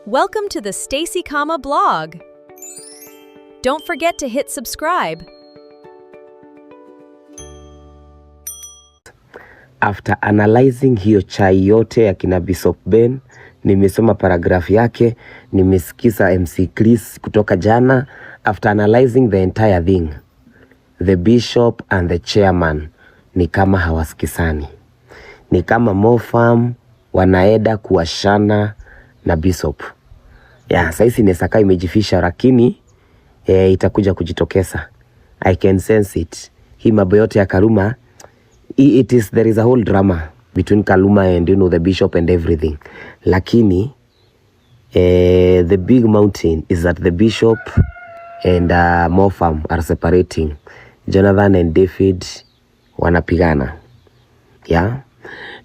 Welcome to the Stacy Kama blog. Don't forget to hit subscribe. After analyzing hiyo chai yote ya kina Bishop Ben, nimesoma paragraph yake, nimesikiza MC Chris kutoka jana. After analyzing the entire thing, the bishop and the chairman ni kama hawasikisani, ni kama Mofam wanaenda kuwashana na bishop. Ya, saisi inaweza imejifisha, lakini itakuja kujitokeza. I can sense it. Hii mambo yote ya Kaluma, it is there is a whole drama between Kaluma and the bishop and everything, lakini the big mountain is that the bishop and Mofam are separating. Jonathan and David wanapigana, yeah?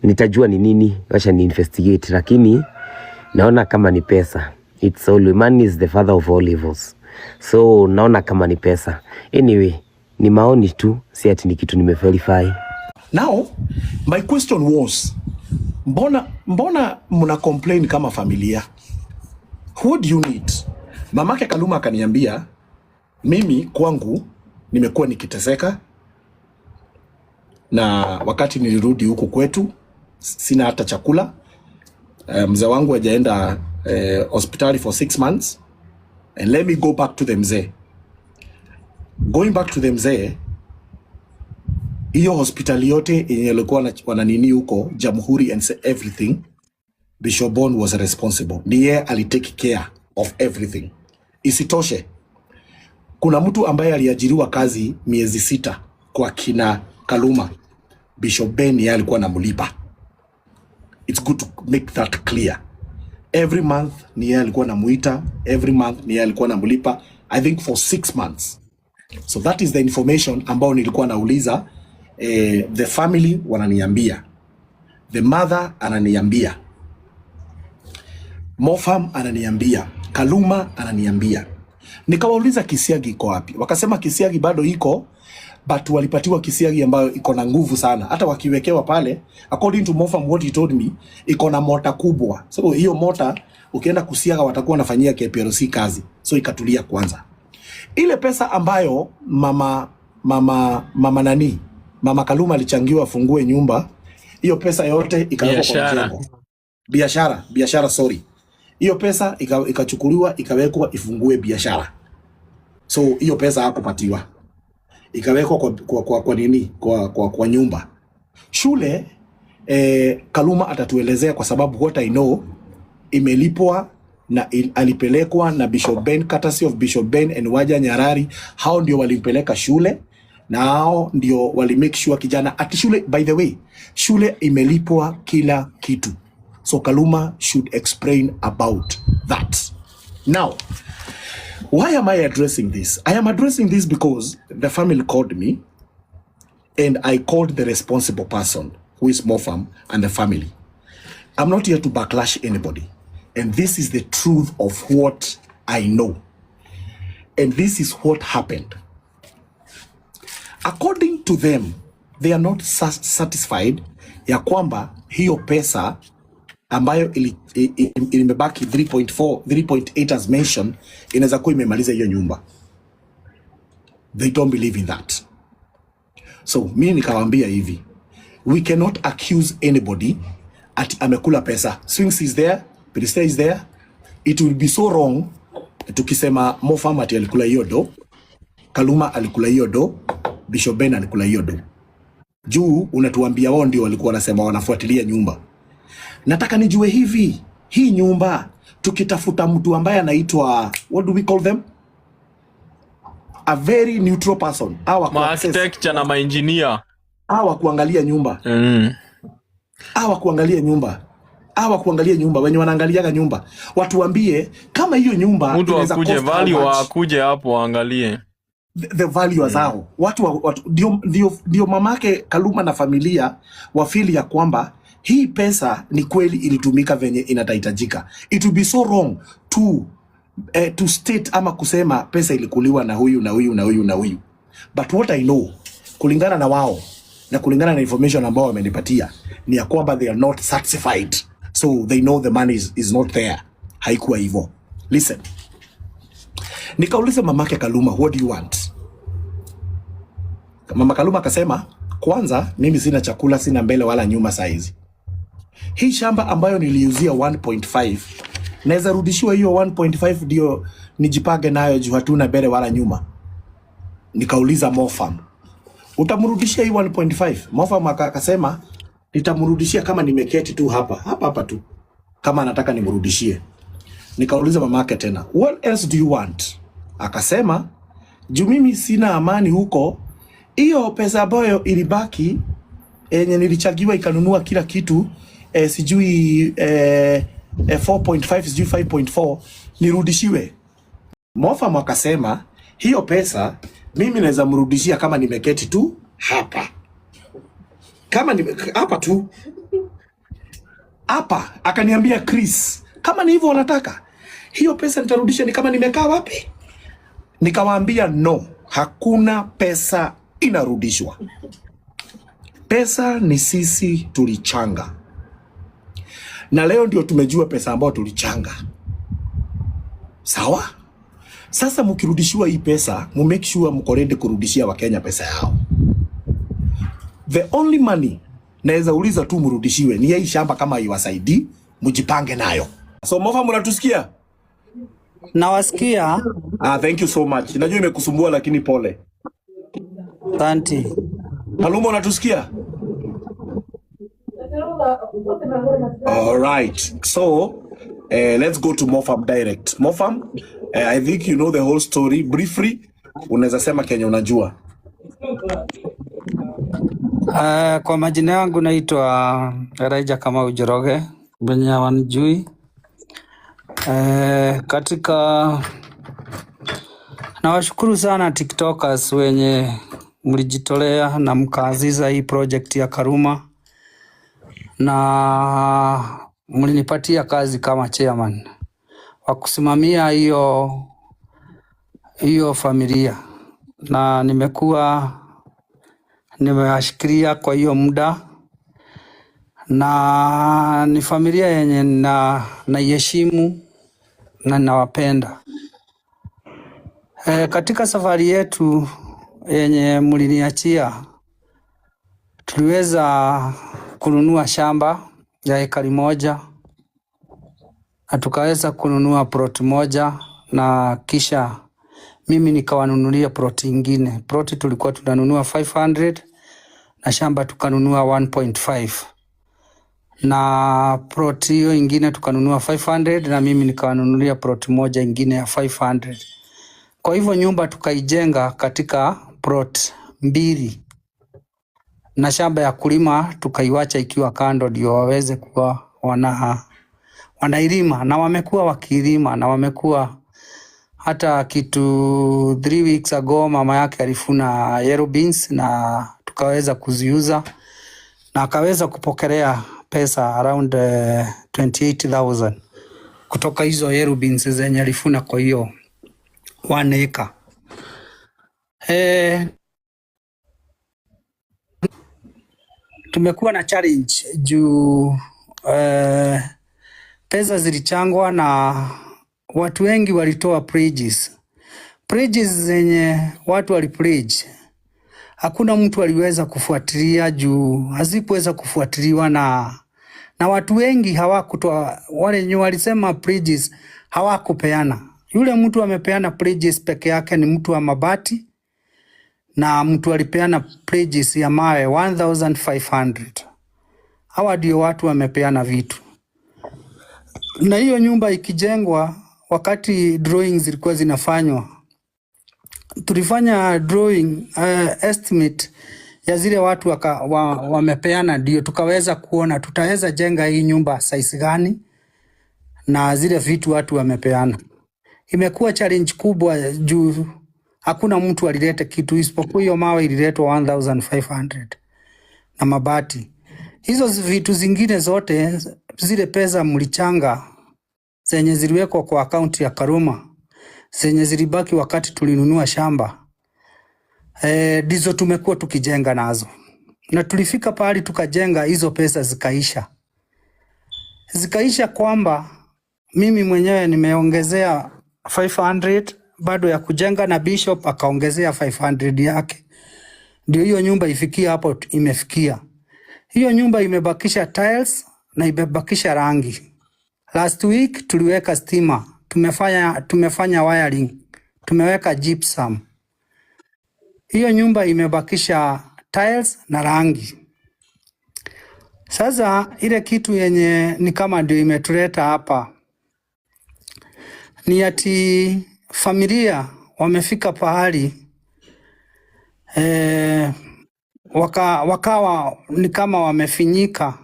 Nitajua ni nini, wacha ni investigate, lakini naona kama ni pesa. It's all money is the father of all evils, so naona kama ni pesa. Anyway, ni maoni tu, si ati ni kitu nimeverify. Now, my question was, mbona mna complain kama familia? What do you need? Mamake Kaluma akaniambia, mimi kwangu nimekuwa nikiteseka na wakati nilirudi huku kwetu sina hata chakula. Mzee wangu hajaenda hospitali for 6 months. And let me go back to the mzee. Going back to the mzee, hiyo hospitali yote yenye alikuwa wananini huko Jamhuri and everything, Bishop Ben was responsible. Ni yeye alitake care of everything. Isitoshe, kuna mtu ambaye aliajiriwa kazi miezi 6 kwa kina Kaluma. Bishop Ben yeye alikuwa anamlipa. It's good to make that clear. Every month ni yeye alikuwa anamuita, every month ni yeye alikuwa anamlipa, I think for 6 months. So that is the information ambao nilikuwa nauliza. The family wananiambia, the mother ananiambia, Mofam ananiambia, Kaluma ananiambia. Nikawauliza kisiagi iko wapi? Wakasema kisiagi bado iko, but walipatiwa kisiagi ambayo iko na nguvu sana. Hata wakiwekewa pale, according to Mofam what he told me, iko na mota kubwa. So hiyo mota ukienda kusiaga watakuwa wanafanyia KPLC kazi. So ikatulia kwanza. Ile pesa ambayo mama nani, mama Kaluma alichangiwa afungue nyumba, hiyo pesa yote ikawekwa kwa Biashara. mjengo. Biashara, sorry. Hiyo pesa ikachukuliwa ikawekwa ifungue biashara. So hiyo pesa hakupatiwa, ikawekwa kwa nini, kwa nyumba. Shule, Kaluma atatuelezea kwa sababu what I know imelipwa na alipelekwa na Bishop Ben, courtesy of Bishop Ben and Waja Nyarari. Hao ndio walimpeleka shule na hao ndio wali make sure kijana ati shule. By the way, shule imelipwa kila kitu, so Kaluma should explain about that. Now, why am I addressing this? I am addressing this because the family called me and I called the responsible person, who is Mofam and the family. I'm not here to backlash anybody. And this is the truth of what I know. And this is what happened. According to them, they are not satisfied ya kwamba hiyo pesa ambayo imebaki 3.4, 3.8 as mentioned inaweza kuwa imemaliza hiyo nyumba. They don't believe in that. So mi nikawaambia hivi, we cannot accuse anybody ati amekula pesa. Swings is there, Pirista is there. It will be so wrong tukisema Mofam ati alikula hiyo do, Kaluma alikula hiyo do, Bishop Ben alikula hiyo do. Juu unatuambia wao ndio walikuwa wanasema wanafuatilia nyumba. Nataka nijue hivi, hii nyumba tukitafuta mtu ambaye anaitwa, what do we call them? A very neutral person. Hawa Ma kuaccess, architecture na maengineer. Hawa kuangalia nyumba. Hawa kuangalia nyumba, hawa kuangalia nyumba, wenye wanaangaliaga nyumba watuambie kama hiyo nyumba Mtu inaweza akuje cost how value much. Akuje hapo waangalie. The value zao watu, watu ndio mamake Kaluma na familia wafeel ya kwamba hii pesa ni kweli ilitumika venye inatahitajika. It will be so wrong to state ama kusema pesa ilikuliwa na huyu na huyu na huyu na huyu, but what I know kulingana na wao na kulingana na information ambao wamenipatia ni ya kwamba they are not satisfied, so they know the money is not there. Haikuwa hivyo. Listen. Nikauliza mamake Kaluma, "What do you want?" Mama Kaluma akasema, "Kwanza mimi sina chakula, sina mbele wala nyuma saizi. Hii shamba ambayo niliuzia 1.5, naweza rudishiwa hiyo 1.5 ndio nijipange nayo juu hatuna mbele wala nyuma." Nikauliza Mofam, "Utamrudishia hii 1.5?" Mofam akasema, "Nitamrudishia kama nimeketi tu hapa hapa hapa tu, kama anataka nimrudishie." Nikauliza mamake tena, "What else do you want?" Akasema, "Juu mimi sina amani huko, hiyo pesa ambayo ilibaki yenye nilichangiwa ikanunua kila kitu, sijui 4.5, sijui 5.4, nirudishiwe." Mofam akasema, "Hiyo pesa mimi naweza mrudishia kama nimeketi tu hapa, kama hapa tu hapa." Akaniambia, "Chris, kama ni hivyo wanataka hiyo pesa nitarudisha ni kama nimekaa wapi?" Nikawaambia, "No, hakuna pesa inarudishwa. Pesa ni sisi tulichanga, na leo ndio tumejua pesa ambayo tulichanga. Sawa? Sasa mkirudishiwa hii pesa, mu make sure mko ready kurudishia Wakenya pesa yao. The only money naweza uliza tu mrudishiwe ni hii shamba, kama iwasaidii, mjipange nayo." So Mofa, mnatusikia? Nawasikia. Ah, thank you so much. Najua imekusumbua lakini pole. Asante. Kaluma, unatusikia? All right. So, let's go to Mofam direct. Mofam, I think you know the whole story briefly. Unaweza sema Kenya unajua. Kwa majina yangu naitwa Elijah Kamau Njoroge, wenye hawanijui. Katika nawashukuru sana TikTokers wenye mlijitolea na mkaanzisha hii project ya Karuma na mlinipatia kazi kama chairman wa kusimamia hiyo hiyo familia, na nimekuwa nimewashikilia kwa hiyo muda, na ni familia yenye na naiheshimu na nawapenda. Katika safari yetu yenye mliniachia, tuliweza kununua shamba ya ekari 1 na tukaweza kununua plot moja na kisha mimi nikawanunulia plot ingine. Plot tulikuwa tunanunua 500 na shamba tukanunua 1.5, na plot hiyo ingine tukanunua 500 na mimi nikawanunulia plot moja ingine ya 500. Kwa hivyo nyumba tukaijenga katika plot mbili na shamba ya kulima tukaiwacha ikiwa kando, ndio waweze kuwa wanailima, na wamekuwa wakilima na wamekuwa hata kitu 3 weeks ago mama yake alivuna yellow beans na tukaweza kuziuza na akaweza kupokelea pesa around 28,000 kutoka hizo yellow beans zenye alivuna kwa hiyo 1 acre. Tumekuwa na challenge juu pesa zilichangwa na watu wengi walitoa pledges. Pledges zenye watu walipledge hakuna mtu aliweza kufuatilia juu hazikuweza kufuatiliwa na watu wengi hawakutoa. Wale wenye walisema pledges hawakupeana. Yule mtu amepeana pledges peke yake ni mtu wa mabati na mtu alipeana pledges ya mawe 1500. Hawa ndio watu wamepeana vitu. Na hiyo nyumba ikijengwa, wakati drawings zilikuwa zinafanywa, tulifanya drawing estimate ya zile watu wamepeana, ndio tukaweza kuona tutaweza jenga hii nyumba size gani na zile vitu watu wamepeana. Imekuwa challenge kubwa juu hakuna mtu alileta kitu isipokuwa hiyo mawe ililetwa 1500 na mabati. Hizo vitu zingine zote, zile pesa mlichanga zenye ziliwekwa kwa akaunti ya Karuma, zenye zilibaki wakati tulinunua shamba, ndizo tumekuwa tukijenga nazo, na tulifika pahali tukajenga, hizo pesa zikaisha, zikaisha kwamba Mimi mwenyewe nimeongezea 500 bado ya kujenga, na Bishop akaongezea 500 yake, ndio hiyo nyumba ifikia hapo imefikia. Hiyo nyumba imebakisha tiles na imebakisha rangi. Last week tuliweka stima, tumefanya wiring, tumeweka gypsum. Hiyo nyumba imebakisha tiles na rangi. Sasa ile kitu yenye ni kama ndio imetuleta hapa ni ati familia wamefika pahali wakawa ni kama wamefinyika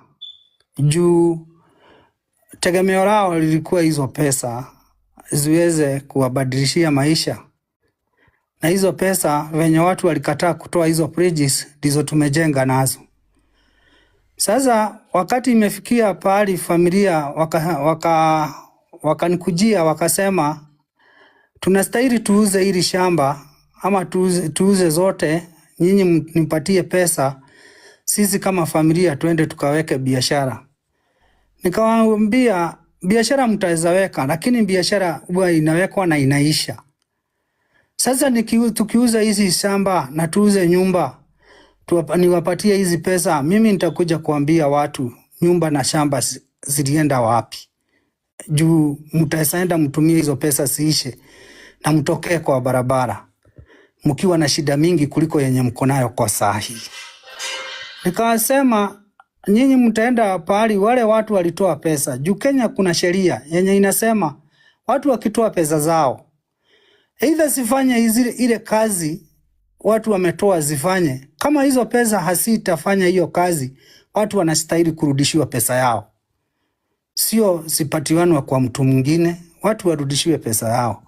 juu tegemeo lao lilikuwa hizo pesa ziweze kuwabadilishia maisha, na hizo pesa venye watu walikataa kutoa hizo pledges ndizo tumejenga nazo. Sasa wakati imefikia pahali familia wakanikujia wakasema tunastahili tuuze hili shamba ama tuuze zote, nyinyi nipatie pesa, sisi kama familia tuende tukaweke biashara. Nikawaambia biashara mtaweza weka, lakini biashara huwa inawekwa na inaisha. Sasa tukiuza hizi shamba na tuuze nyumba niwapatie hizi pesa, mimi nitakuja kuambia watu nyumba na shamba zilienda wapi, juu mtaenda mtumie hizo pesa ziishe na mtokee kwa barabara mkiwa na shida mingi kuliko yenye mko nayo kwa saa hii. Nikawasema nyinyi mtaenda pahali wale watu walitoa pesa. Juu Kenya kuna sheria yenye inasema watu wakitoa pesa zao, either zifanye ile kazi watu wametoa zifanye. Kama hizo pesa hasitafanya hiyo kazi, watu wanastahili kurudishiwa pesa yao, sio zipatiwanwe kwa mtu mwingine, watu warudishiwe pesa yao.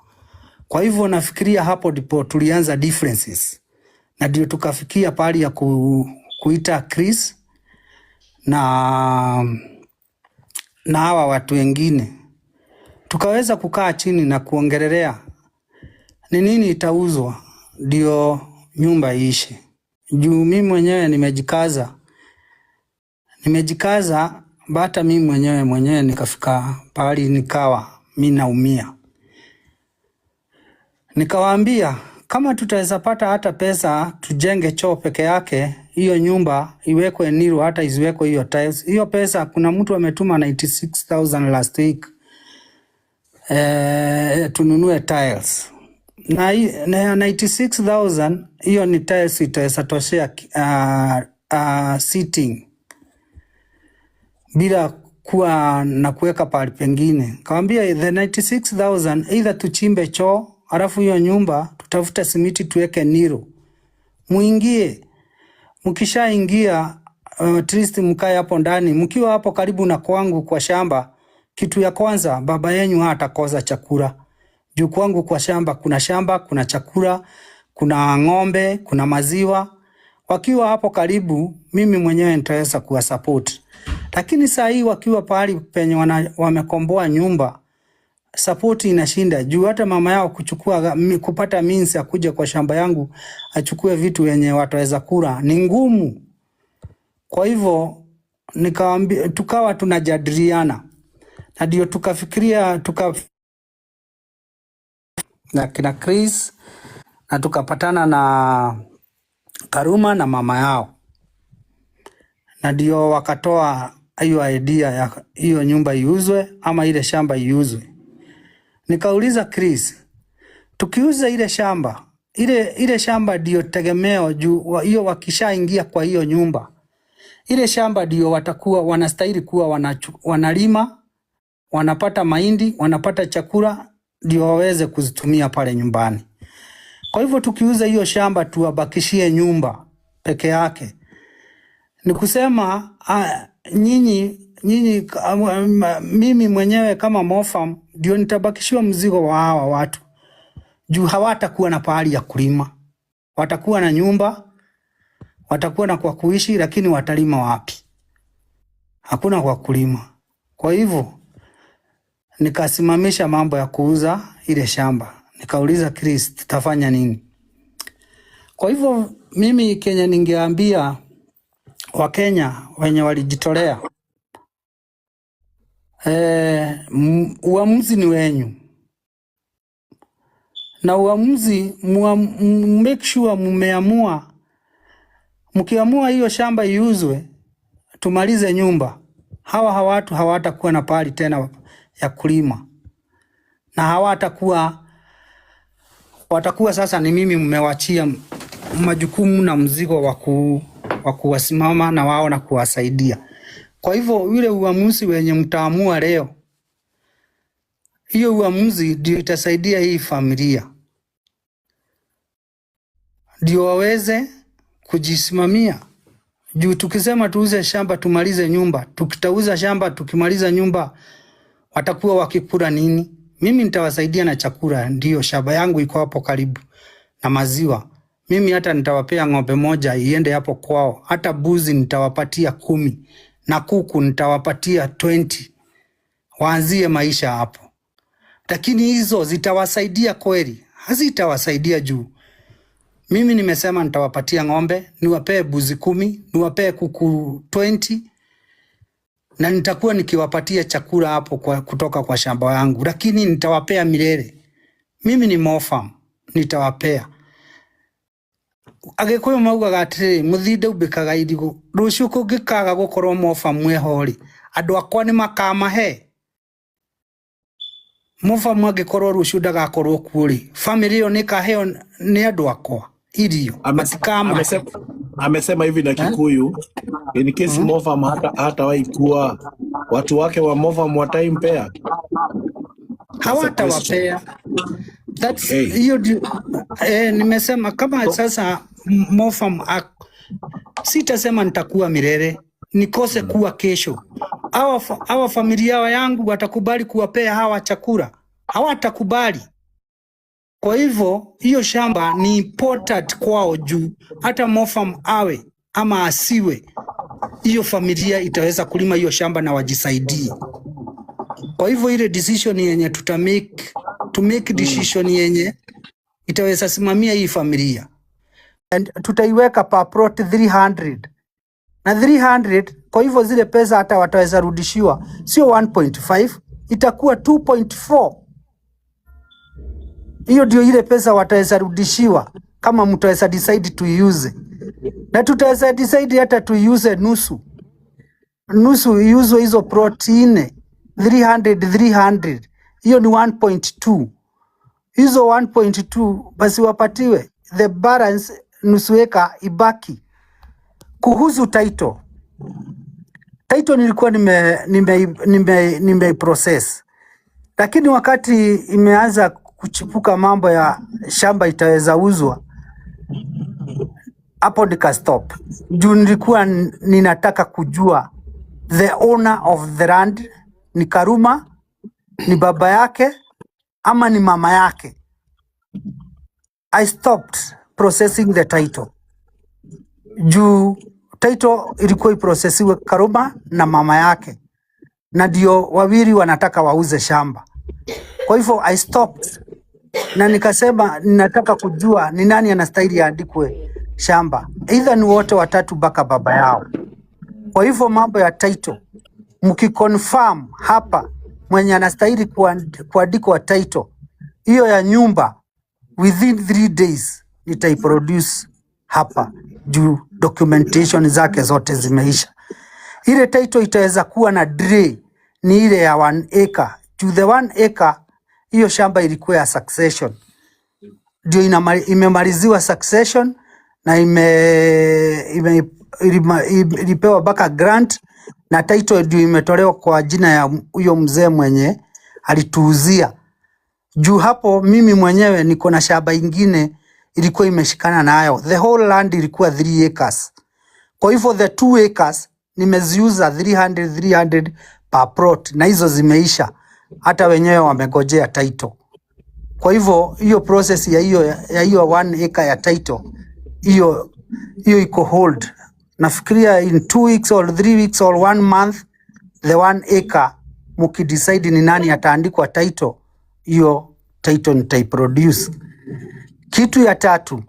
Kwa hivyo nafikiria hapo ndipo tulianza differences na ndio tukafikia pahali ya kuita Chris na hawa watu wengine, tukaweza kukaa chini na kuongelelea ni nini itauzwa ndio nyumba iishe. Juu mimi mwenyewe nimejikaza hata mimi mwenyewe nikafika pahali nikawa mi naumia. Nikawaambia kama tutaweza pata hata pesa tujenge choo peke yake, hiyo nyumba iwekwe niru, hata isiwekwe hiyo tiles. Hiyo pesa kuna mtu ametuma 96,000 last week, tununue tiles na 96,000 hiyo ni tiles itaweza toshea sitting bila kuwa na kuweka pahali pengine. Kawambia the 96,000 either tuchimbe choo, alafu hiyo nyumba tutafute simiti tuweke niro, muingie. Mkishaingia at least mkae hapo ndani, mkiwa hapo karibu na kwangu kwa shamba, kitu ya kwanza baba yenyu hatakosa chakula. Juu kwangu kwa shamba, kuna chakula, kuna ng'ombe, kuna maziwa. Wakiwa hapo karibu, mimi mwenyewe nitaweza kuwasupport. Lakini saa hii wakiwa pahali penye wamekomboa nyumba, support inashinda juu hata mama yao kupata means ya kuja kwa shamba yangu achukue vitu wenye wataweza kula ni ngumu. Kwa hivyo nikawaambia, tukawa tunajadiliana na ndio tukafikiria na kina Chris na tukapatana na Karuma na mama yao, na ndio wakatoa hiyo idea ya hiyo nyumba iuzwe ama ile shamba iuzwe. Nikauliza Chris, tukiuza ile shamba, ile shamba ndio tegemeo juu hiyo wakishaingia kwa hiyo nyumba, ile shamba ndio watakuwa wanastahili kuwa wanalima, wanapata mahindi, wanapata chakula ndio waweze kuzitumia pale nyumbani. Kwa hivyo tukiuza hiyo shamba tuwabakishie nyumba peke yake, ni kusema nyinyi mimi mwenyewe kama Mofam ndio nitabakishiwa mzigo wa hawa watu juu hawatakuwa na pahali ya kulima, watakuwa na nyumba, watakuwa na kwa kuishi, lakini watalima wapi? Hakuna kwa kulima. Kwa hivyo nikasimamisha mambo ya kuuza ile shamba, nikauliza Chris, tutafanya nini? Kwa hivyo mimi Kenya ningeambia Wakenya wenye walijitolea Uamuzi ni wenyu na uamuzi make sure mumeamua. Mkiamua hiyo shamba iuzwe, tumalize nyumba, hawa watu hawatakuwa na pahali tena ya kulima na hawatakuwa watakuwa sasa ni mimi mmewachia majukumu na mzigo wa kuwasimama na wao na kuwasaidia. Kwa hivyo yule uamuzi wenye mtaamua leo, hiyo uamuzi ndio itasaidia hii familia ndio waweze kujisimamia. Juu tukisema tuuze shamba tumalize nyumba, tukitauza shamba tukimaliza nyumba watakuwa wakikula nini? Mimi nitawasaidia na chakula, ndiyo shamba yangu iko hapo karibu na maziwa. Mimi hata nitawapea ng'ombe moja iende hapo kwao, hata buzi nitawapatia 10 na kuku nitawapatia 20 waanzie maisha hapo. Lakini hizo zitawasaidia kweli? Hazitawasaidia juu mimi nimesema nitawapatia ng'ombe, niwapee buzi 10, niwapee kuku 20 na nitakuwa nikiwapatia chakula hapo kutoka kwa shamba yangu, lakini nitawapea milele. Mimi ni Mofam, nitawapea. Agĩkũyũ maugaga atĩrĩrĩ, mũthinde umbĩkaga irigũ. Rũciũ kũngĩkaga gũkorwo Mofam eho rĩ, andũ akwa nĩ makamahe. Mofam angĩkorwo rũciũ ndagakorwo kuo rĩ, famĩlĩ ĩyo nĩ ĩkaheo nĩ andũ akwa irio, matikamahe. Amesema hivi na Eh? Kikuyu, in case Mofam hatawahi kuwa, watu wake wa Mofam wataimpea? That's a question. Hawatawapea. That's Okay. hiyo ndio nimesema kama So, sasa Mofam sitasema nitakuwa milele, nikose kuwa kesho. Hawa familia yangu watakubali kuwapea hawa chakula? Hawatakubali. Kwa hivyo hiyo shamba ni important kwao juu hata Mofam awe ama asiwe, hiyo familia itaweza kulima hiyo shamba na wajisaidie. Kwa hivyo ile decision yenye tuta make, to make decision yenye itaweza simamia hii familia and tutaiweka per plot 300 na 300. Kwa hivyo zile pesa hata wataweza rudishiwa sio 1.5, itakuwa 2.4. Hiyo ndio ile pesa wataweza rudishiwa kama mtaweza decide tuiuze, na tutaweza decide hata tuiuze nusu nusu, iuzwe hizo plot nne 300 300, hiyo ni 1.2. Hizo 1.2 basi wapatiwe the balance, nusu eka ibaki. Kuhusu title, title nilikuwa nime process, lakini wakati imeanza kuchipuka mambo ya shamba itaweza uzwa, hapo nika stop juu nilikuwa ninataka kujua the owner of the land ni Karuma, ni baba yake ama ni mama yake. I stopped processing the title juu title ilikuwa iprocessiwe Karuma na mama yake, na ndio wawili wanataka wauze shamba. Kwa hivyo I stopped na nikasema ninataka kujua ni nani anastahili aandikwe shamba, either ni wote watatu mpaka baba yao. Kwa hivyo mambo ya title mkiconfirm hapa mwenye anastahili kuandikwa title hiyo ya nyumba within 3 days nitaiproduce hapa juu documentation zake zote zimeisha. Ile title itaweza kuwa na delay ni ile ya 1 acre. Juu the 1 acre hiyo shamba ilikuwa ya succession, ndio imemaliziwa succession na ilipewa mpaka grant na title ndio imetolewa kwa jina ya huyo mzee mwenye alituuzia. Juu hapo mimi mwenyewe niko na shamba ingine ilikuwa imeshikana nayo, the whole land ilikuwa 3 acres. Kwa hivyo the 2 acres nimeziuza 300 300 per plot, na hizo zimeisha, hata wenyewe wamegojea title. Kwa hivyo hiyo process ya hiyo 1 acre ya title hiyo iko hold. Nafikiria in 2 weeks or 3 weeks or one month the 1 acre mukidecide ni nani ataandikwa title, hiyo title nitaiproduce. Kitu ya tatu,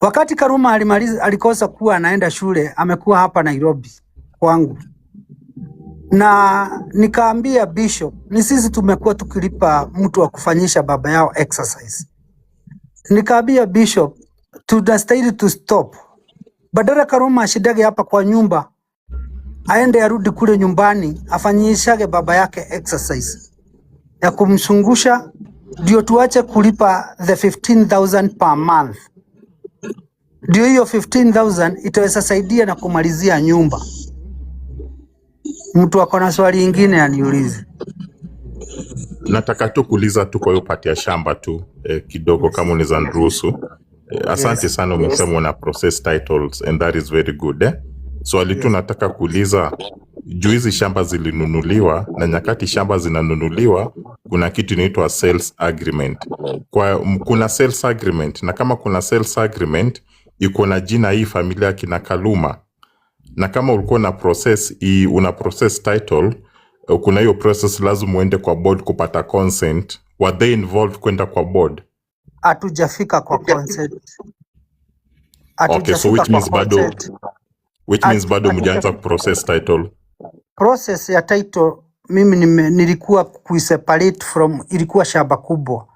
wakati Karuma alimaliza, alikosa kuwa anaenda shule, amekuwa hapa Nairobi kwangu. Na nikaambia Bishop, ni sisi tumekuwa tukilipa mtu wa kufanyisha baba yao exercise. Nikaambia Bishop, tunastahili to stop. Badala Karuma ashindage hapa kwa nyumba, aende arudi kule nyumbani afanyishage baba yake exercise ya kumsungusha, ndio tuache kulipa the 15,000 per month. Ndio hiyo 15,000 itaweza saidia na kumalizia nyumba. Mtu ako na swali ingine aniulize. Nataka tu kuuliza tu kwa hiyo part ya shamba tu kidogo kama unaweza niruhusu. Asante sana, umesema una process titles and that is very good, eh? Swali tu nataka kuuliza juu hizi shamba zilinunuliwa, na nyakati shamba zinanunuliwa kuna kitu inaitwa sales agreement. Kuna sales agreement, na kama kuna sales agreement iko na jina hii familia kina Kaluma, na kama ulikuwa na process hii, una process title, kuna hiyo process lazima uende kwa board kupata consent. Were they involved kwenda kwa board? Hatujafika kwa consent. Okay, so Hatujafika which kwa means bado consent. which means bado mjaanza kuprocess title. Process ya title mimi nilikuwa kuiseparate from, ilikuwa shamba kubwa,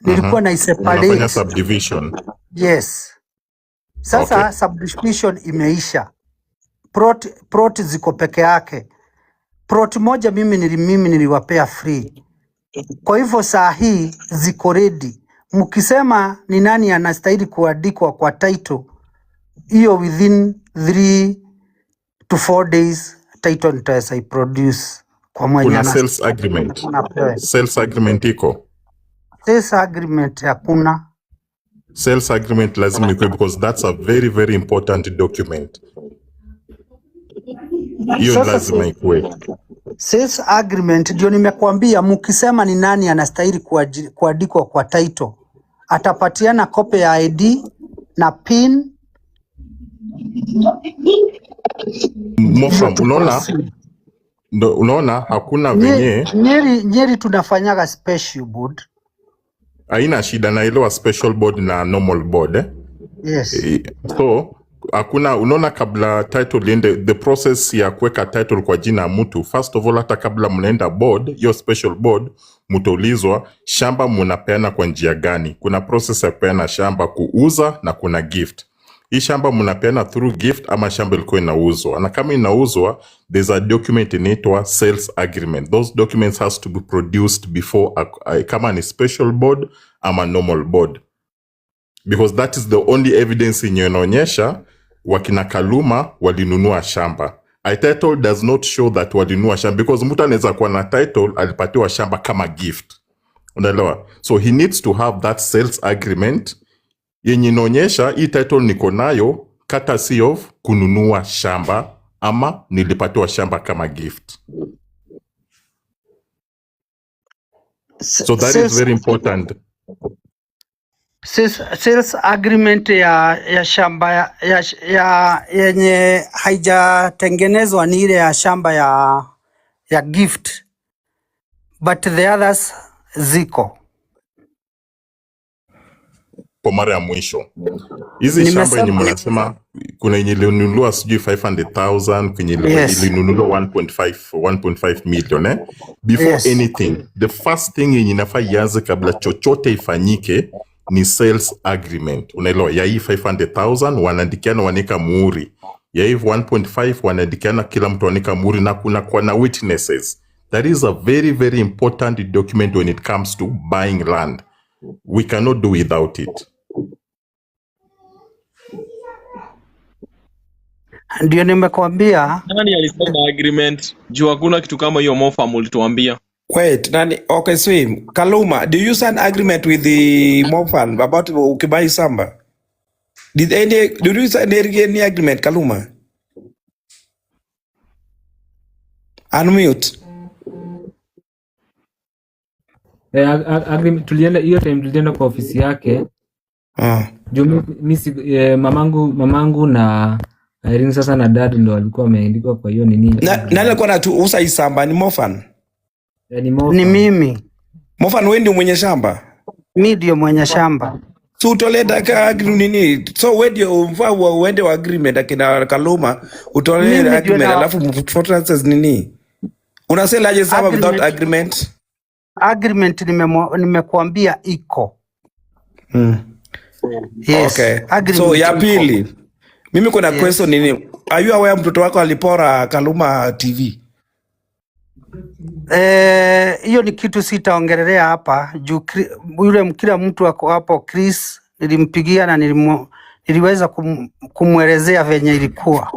nilikuwa na Unafanya iseparate. Subdivision. Yes. Sasa subdivision imeisha, plot ziko peke yake. Plot moja mimi niliwapea free, kwa hivyo saa hii ziko ready. Mkisema ni nani anastahili kuandikwa kwa title hiyo, within 3 to 4 days title nitaweza iproduce kwa mwenye Kuna sales agreement? Anapewa. Sales agreement iko? Sales agreement hakuna. Sales agreement lazima ikuwe because that's a very, very important document. Hiyo Sasa lazima ikuwe. Sales agreement ndio nimekuambia, mkisema ni nani anastahili kuandikwa kwa title, atapatiana copy ya ID na PIN ndio Mofam, tu unaona proceed. ndo, unaona hakuna venye Nyeri tunafanyaga special board. Haina shida, naelewa special board na normal board, eh? Yes. So hakuna, unaona, kabla title iende, the process ya kuweka title kwa jina ya mtu, first of all, hata kabla mnaenda board, hiyo special board, mtaulizwa shamba munapeana kwa njia gani. Kuna process ya kupeana shamba, kuuza na kuna gift. Hii shamba mnapeana through gift ama shamba ilikuwa inauzwa? Na kama inauzwa, there's a document inaitwa sales agreement. Those documents has to be produced before kama ni special board ama normal board, because that is the only evidence yenye inaonyesha wakina Kaluma walinunua shamba. A title does not show that walinunua shamba, because mtu anaweza kuwa na title alipatiwa shamba kama gift, unaelewa? So he needs to have that sales agreement yenye inaonyesha hii title niko nayo courtesy of kununua shamba ama nilipatiwa shamba kama gift. So that is very important. Sales agreement ya shamba ya yenye haijatengenezwa ni ile ya shamba ya gift, but the others ziko. Kwa mara ya mwisho, hizi shamba yenye Nimesema mnasema kuna yenye ilinunuliwa sijui 500,000, kwenye ilinunuliwa 1.5 million, eh? Before anything, the first thing yenye inafaa ianze kabla chochote ifanyike ni sales agreement, unaelewa? Ya hii 500,000 wanaandikiana, wanaeka muhuri. Ya hii 1.5 wanaandikiana, kila mtu anaeka muhuri na kuna kwa na witnesses. That is a very, very important document when it comes to buying land. We cannot do without it. Ndio nimekuambia. Nani alisema agreement? Juu hakuna kitu kama hiyo, Mofam ulituambia. Wait, nani? Okay, Swim. Kaluma, do you sign agreement with the Mofan about ukibuy shamba? Did you sign any agreement, Kaluma? Unmute. Eh, tulienda hiyo time tulienda kwa ofisi yake juu mi mamangu na Irene sasa na dad ndo walikuwa wameandikwa kwa hiyo nini Na, nani agreement. alikuwa anauza hii shamba? Ni Mofan? Eh, ni Ni Mofan. mimi. Mofan, wewe ndio mwenye shamba? Mi ndio mwenye shamba. So utolee daka nini? So wewe ndio umfaa uende wa agreement akina Kaluma, utolee Mimi ndio agreement na alafu mfuate nini? Unasell aje shamba without agreement agreement? Agreement nimekuambia iko. Yes, Okay. So agreement ya iko. pili, mimi kuna question nini? Are you aware mtoto wako alipora Kaluma TV? Eh, hiyo ni kitu sitaongelelea hapa juu yule kila mtu ako hapo. Chris nilimpigia na niliweza kumwelezea venye ilikuwa.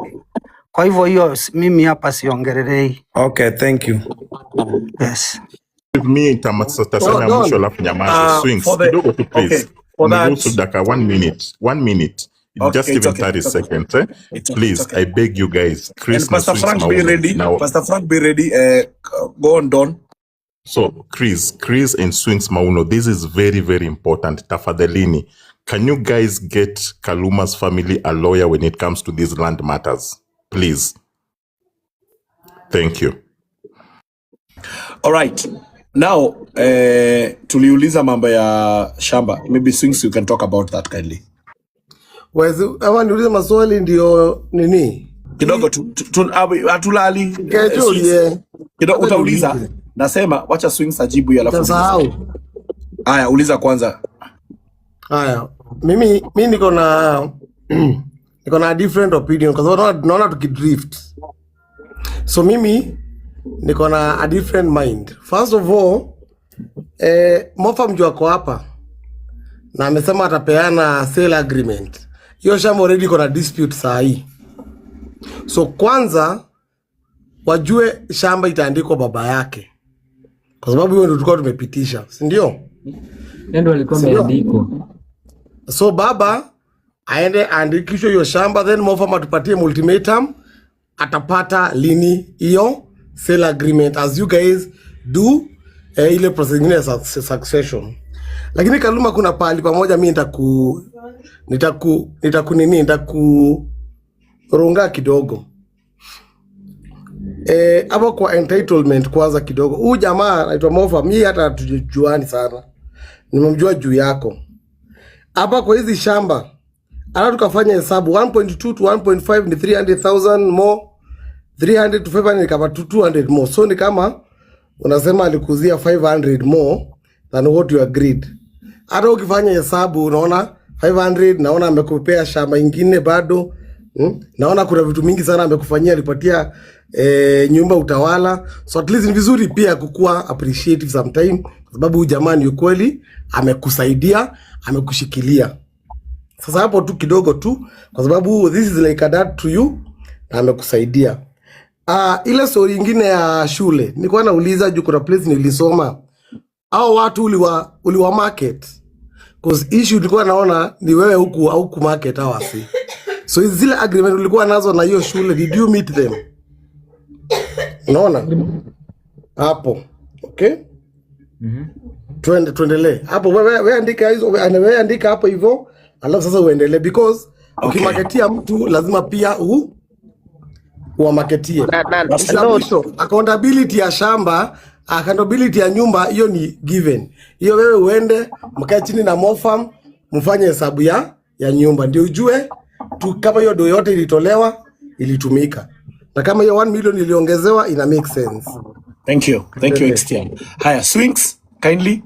Kwa hivyo hiyo mimi hapa siongelelei. Okay, thank you. Yes. Mi tasema ya mwisho Don, alafu nyamaze. Swings For the kidogo tu okay please. for that Niruhusu daka one minute, one minute, okay, just it's even okay, 30 it's okay, seconds, eh? it's okay, it's Please, okay. I beg you guys, Chris And na Pastor Swings Frank, be Mauno ready. now. Pastor Frank, be ready. Go on, Don. So Chris and Swings Mauno, this is very, very important. Tafadhalini, can you guys get Kaluma's family a lawyer when it comes to these land matters? Please. Thank you. All right. Now, tuliuliza mambo ya shamba. Maybe Swings, you can talk about that kindly. Wezi, ama niulize maswali ndio nini? Kidogo tu, hatulali. Kesho Swings. ulie. Kidogo Hata utauliza. niulize. Nasema wacha Swings ajibu hiyo alafu ulize. Utasahau. Haya, uliza kwanza. Haya, mimi mi niko na different opinion kwa sababu naona tukidrift. So mimi niko na a different mind. First of all, Mofa mjua ako hapa na amesema atapeana sale agreement. Hiyo shamba already iko na dispute saa hii. So kwanza wajue shamba itaandikwa baba yake, kwa sababu hiyo ndio tulikuwa tumepitisha, si ndio? Yeye ndo alikuwa Si ndio? ameandikwa. So baba aende aandikishwe hiyo shamba, then Mofam atupatie ultimatum, atapata lini hiyo sale agreement as you guys do ile process ingine ya succession. Lakini Kaluma, kuna pahali pamoja mi nitaku nini nitakurunga kidogo hapo kwa entitlement kwanza kidogo. Huyu jamaa anaitwa Mofa, mi hata hatujuani sana, nimemjua juu yako hapa kwa hizi shamba. Hata tukafanya hesabu 1.2 to 1.5 ni 300,000 more, 300 to 500 ni kama 200 more, so ni kama unasema alikuzia 500 more than what you agreed. Hata ukifanya hesabu unaona 500, naona amekupea shamba ingine bado. Naona kuna vitu mingi sana amekufanyia, alipatia nyumba utawala. So at least ni vizuri pia kukuwa appreciative sometime, kwa sababu huyu jamaa ni ukweli amekusaidia, amekushikilia. Sasa hapo tu kidogo tu, kwa sababu this is like a dad to you na amekusaidia. Ile story ingine ya shule nilikuwa nauliza juu kuna place nilisoma au watu uliwa market, cause issue nilikuwa naona ni wewe huku au ku market au asi. So zile agreement ulikuwa nazo na hiyo shule, did you meet them? Unaona hapo? Okay, twende tuendelee hapo. Wewe andika hizo, wewe andika hapo hivyo, alafu sasa uendelee because ukimarketia mtu lazima pia uwamarketie. Na Kitu ya no, mwisho, accountability ya shamba, accountability ya nyumba, hiyo ni given. Hiyo wewe uende mkae chini na Mofam mfanye hesabu ya nyumba ndio ujue tu kama hiyo do yote ilitolewa ilitumika, na kama hiyo 1 million iliongezewa ina make sense. Thank you. Thank you, Tuendelee. XTM. Haya, Swings, kindly.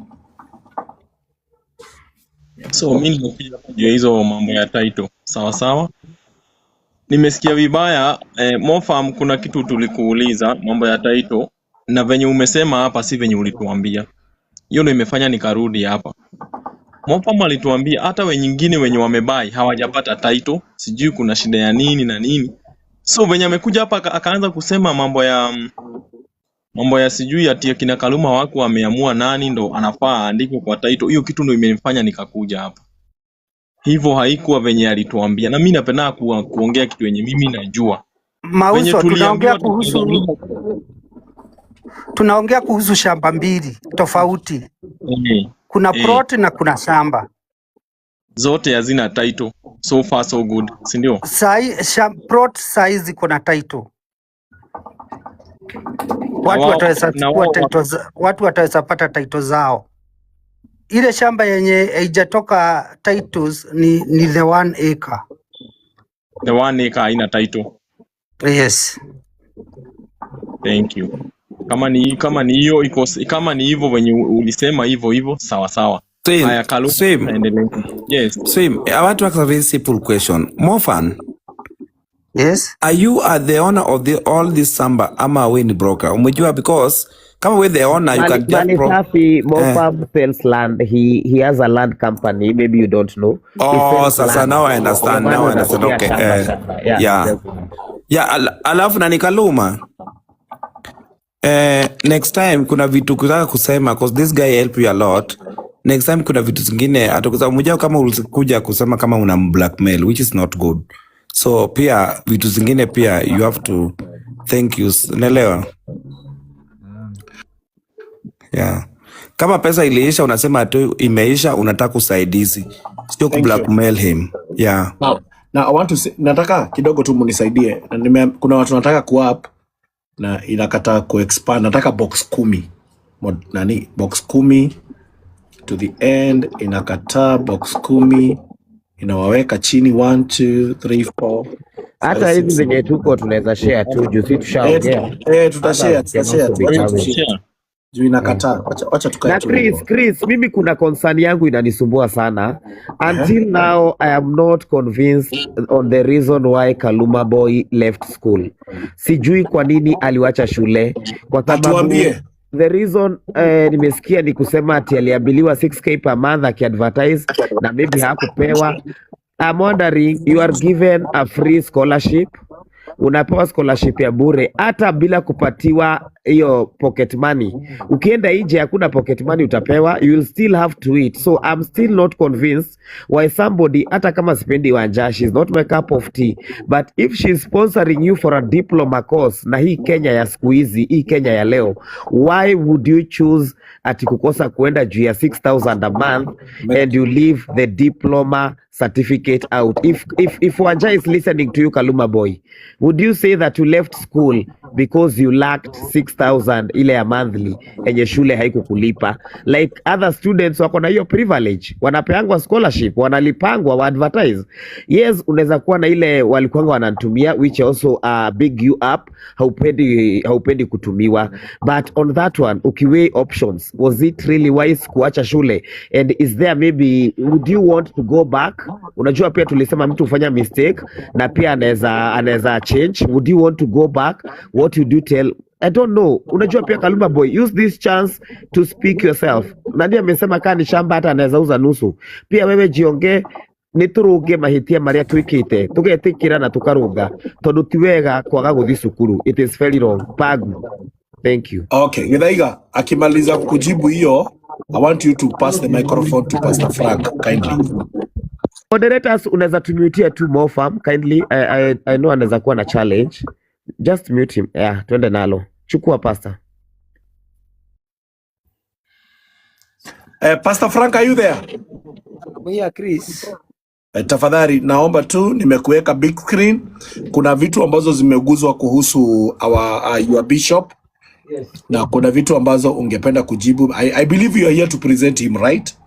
So mi nimekuja hapa juu ya hizo mambo ya title. Sawa sawa. Nimesikia vibaya Mofam, kuna kitu tulikuuliza mambo ya title na venye umesema hapa si venye ulituambia. Hiyo ndio imefanya nikarudi hapa. Mofam alituambia hata wengine wenye wamebuy hawajapata title, sijui kuna shida ya nini na nini. So venye amekuja hapa akaanza kusema mambo ya sijui ati akina Kaluma wako wameamua nani ndo anafaa aandikwe kwa title. Hiyo kitu ndo imenifanya nikakuja hapa. Hivyo haikuwa venye alituambia, na mimi napenda kuongea kitu yenye mimi najua. Venye Mauso, tunaongea tuliambiwa kuhusu tukiambiwa tunaongea kuhusu shamba mbili tofauti. Kuna plot na kuna shamba. Zote hazina title. So far so good, si ndio? Sai, plot sai ziko na title. Na Watu wao wataweza na chukua wao title, watu wataweza pata title zao. Ile shamba yenye haijatoka titles ni the 1 acre. The 1 acre haina title. Yes. Thank you. Kama ni hiyo iko, kama ni hivyo venye ulisema hivyo hivyo, sawa sawa. Swim, Haya, Kaluma, Swim, endelee. Yes. Swim. I want to ask a very simple question. Mofan, Yes. are you are the owner of the all this shamba ama we ni broker? Umejua, because kama we the owner, you Mali, can just Mali pro Safi, eh. Mofam sells land. He has a land company. Maybe you don't know. He Oh, sells sasa land. now I Ndio understand. maana Now I understand. unasikia Okay. shamba shamba. Yeah, he Yeah. sells land. Yeah, alafu na Kaluma. Next time kuna vitu kutaka kusema, cause this guy help you a lot. Next time kuna vitu zingine atakuza mjao kama ulikuja kusema kama una blackmail, which is not good. So pia vitu zingine pia you have to thank you. Unaelewa? Yeah. Kama pesa iliisha unasema tu imeisha, unataka usaidizi, sio Thank you. kublackmail him. Yeah. Now I want to say, nataka kidogo tu munisaidie. Na kuna watu nataka kuap na inakataa kuexpand. Nataka box 10. Nani box 10 to the end inakataa box 10 inawaweka chini 1 2 3 4 Hata 5 hizi 6. zenye tuko tunaweza share tu juu si tushaongea. Tutashare Others can tutashare also be wacha coming. tushare Share. juu inakataa. Wacha tukae Na tu Chris, hivyo. Chris, mimi kuna concern yangu inanisumbua sana. Until now I am not convinced on the reason why Kaluma boy left school. Sijui kwa nini aliwacha shule, kwa sababu Atuambie. the reason nimesikia ni kusema ati aliambiliwa 6K per month akiadvertise na maybe hakupewa. I'm wondering, you are given a free scholarship, unapewa scholarship ya bure hata bila kupatiwa hiyo pocket money. Ukienda nje hakuna pocket money utapewa, you will still have to eat. So I'm still not convinced why somebody, hata kama sipendi Wanja, she's not my cup of tea, but if she's sponsoring you for a diploma course, na hii Kenya ya siku hizi, hii Kenya ya leo, why would you choose ati kukosa kuenda juu ya 6000 a month and you leave the diploma certificate out? If Wanja is listening to you, Kaluma boy, would you say that you left school because you lacked 6000 ile ya monthly enye shule haikukulipa? Like other students wako na hiyo privilege, wanapeangwa scholarship, wanalipangwa wa advertise. Yes, unaweza kuwa na ile walikuanga wanantumia, which also big you up, haupendi kutumiwa, but on that one ukiweigh options, was it really wise kuacha shule, and is there maybe, would you want to go back? Unajua pia tulisema mtu hufanya mistake na pia anaweza change. Would you want to go back? What would you tell? I don't know. Unajua pia Kaluma boy, use this chance to speak yourself. Nani amesema kaa ni shamba hata anaweza uza nusu. Pia wewe jiongee, nĩ tũrũnge mahĩtia marĩa twĩkĩte, tũgetĩkĩra na tũkarũnga, tondũ ti wega kwaga gũthiĩ cukuru. It is very wrong. Pagu, thank you. Okay, Githaiga akimaliza kujibu hiyo, I want you to pass the microphone to Pastor Frank kindly. Moderators, unaweza tumutia tu Mofam kindly. I know anaweza kuwa na challenge. Just mute him. Yeah, twende nalo. Chukua, Pastor. Pastor Frank, are you there? I'm here, Chris. Tafadhali naomba tu nimekuweka big screen. Kuna vitu ambazo zimeguzwa kuhusu our, your bishop. Yes. Na kuna vitu ambazo ungependa kujibu. I believe you are here to present him, right?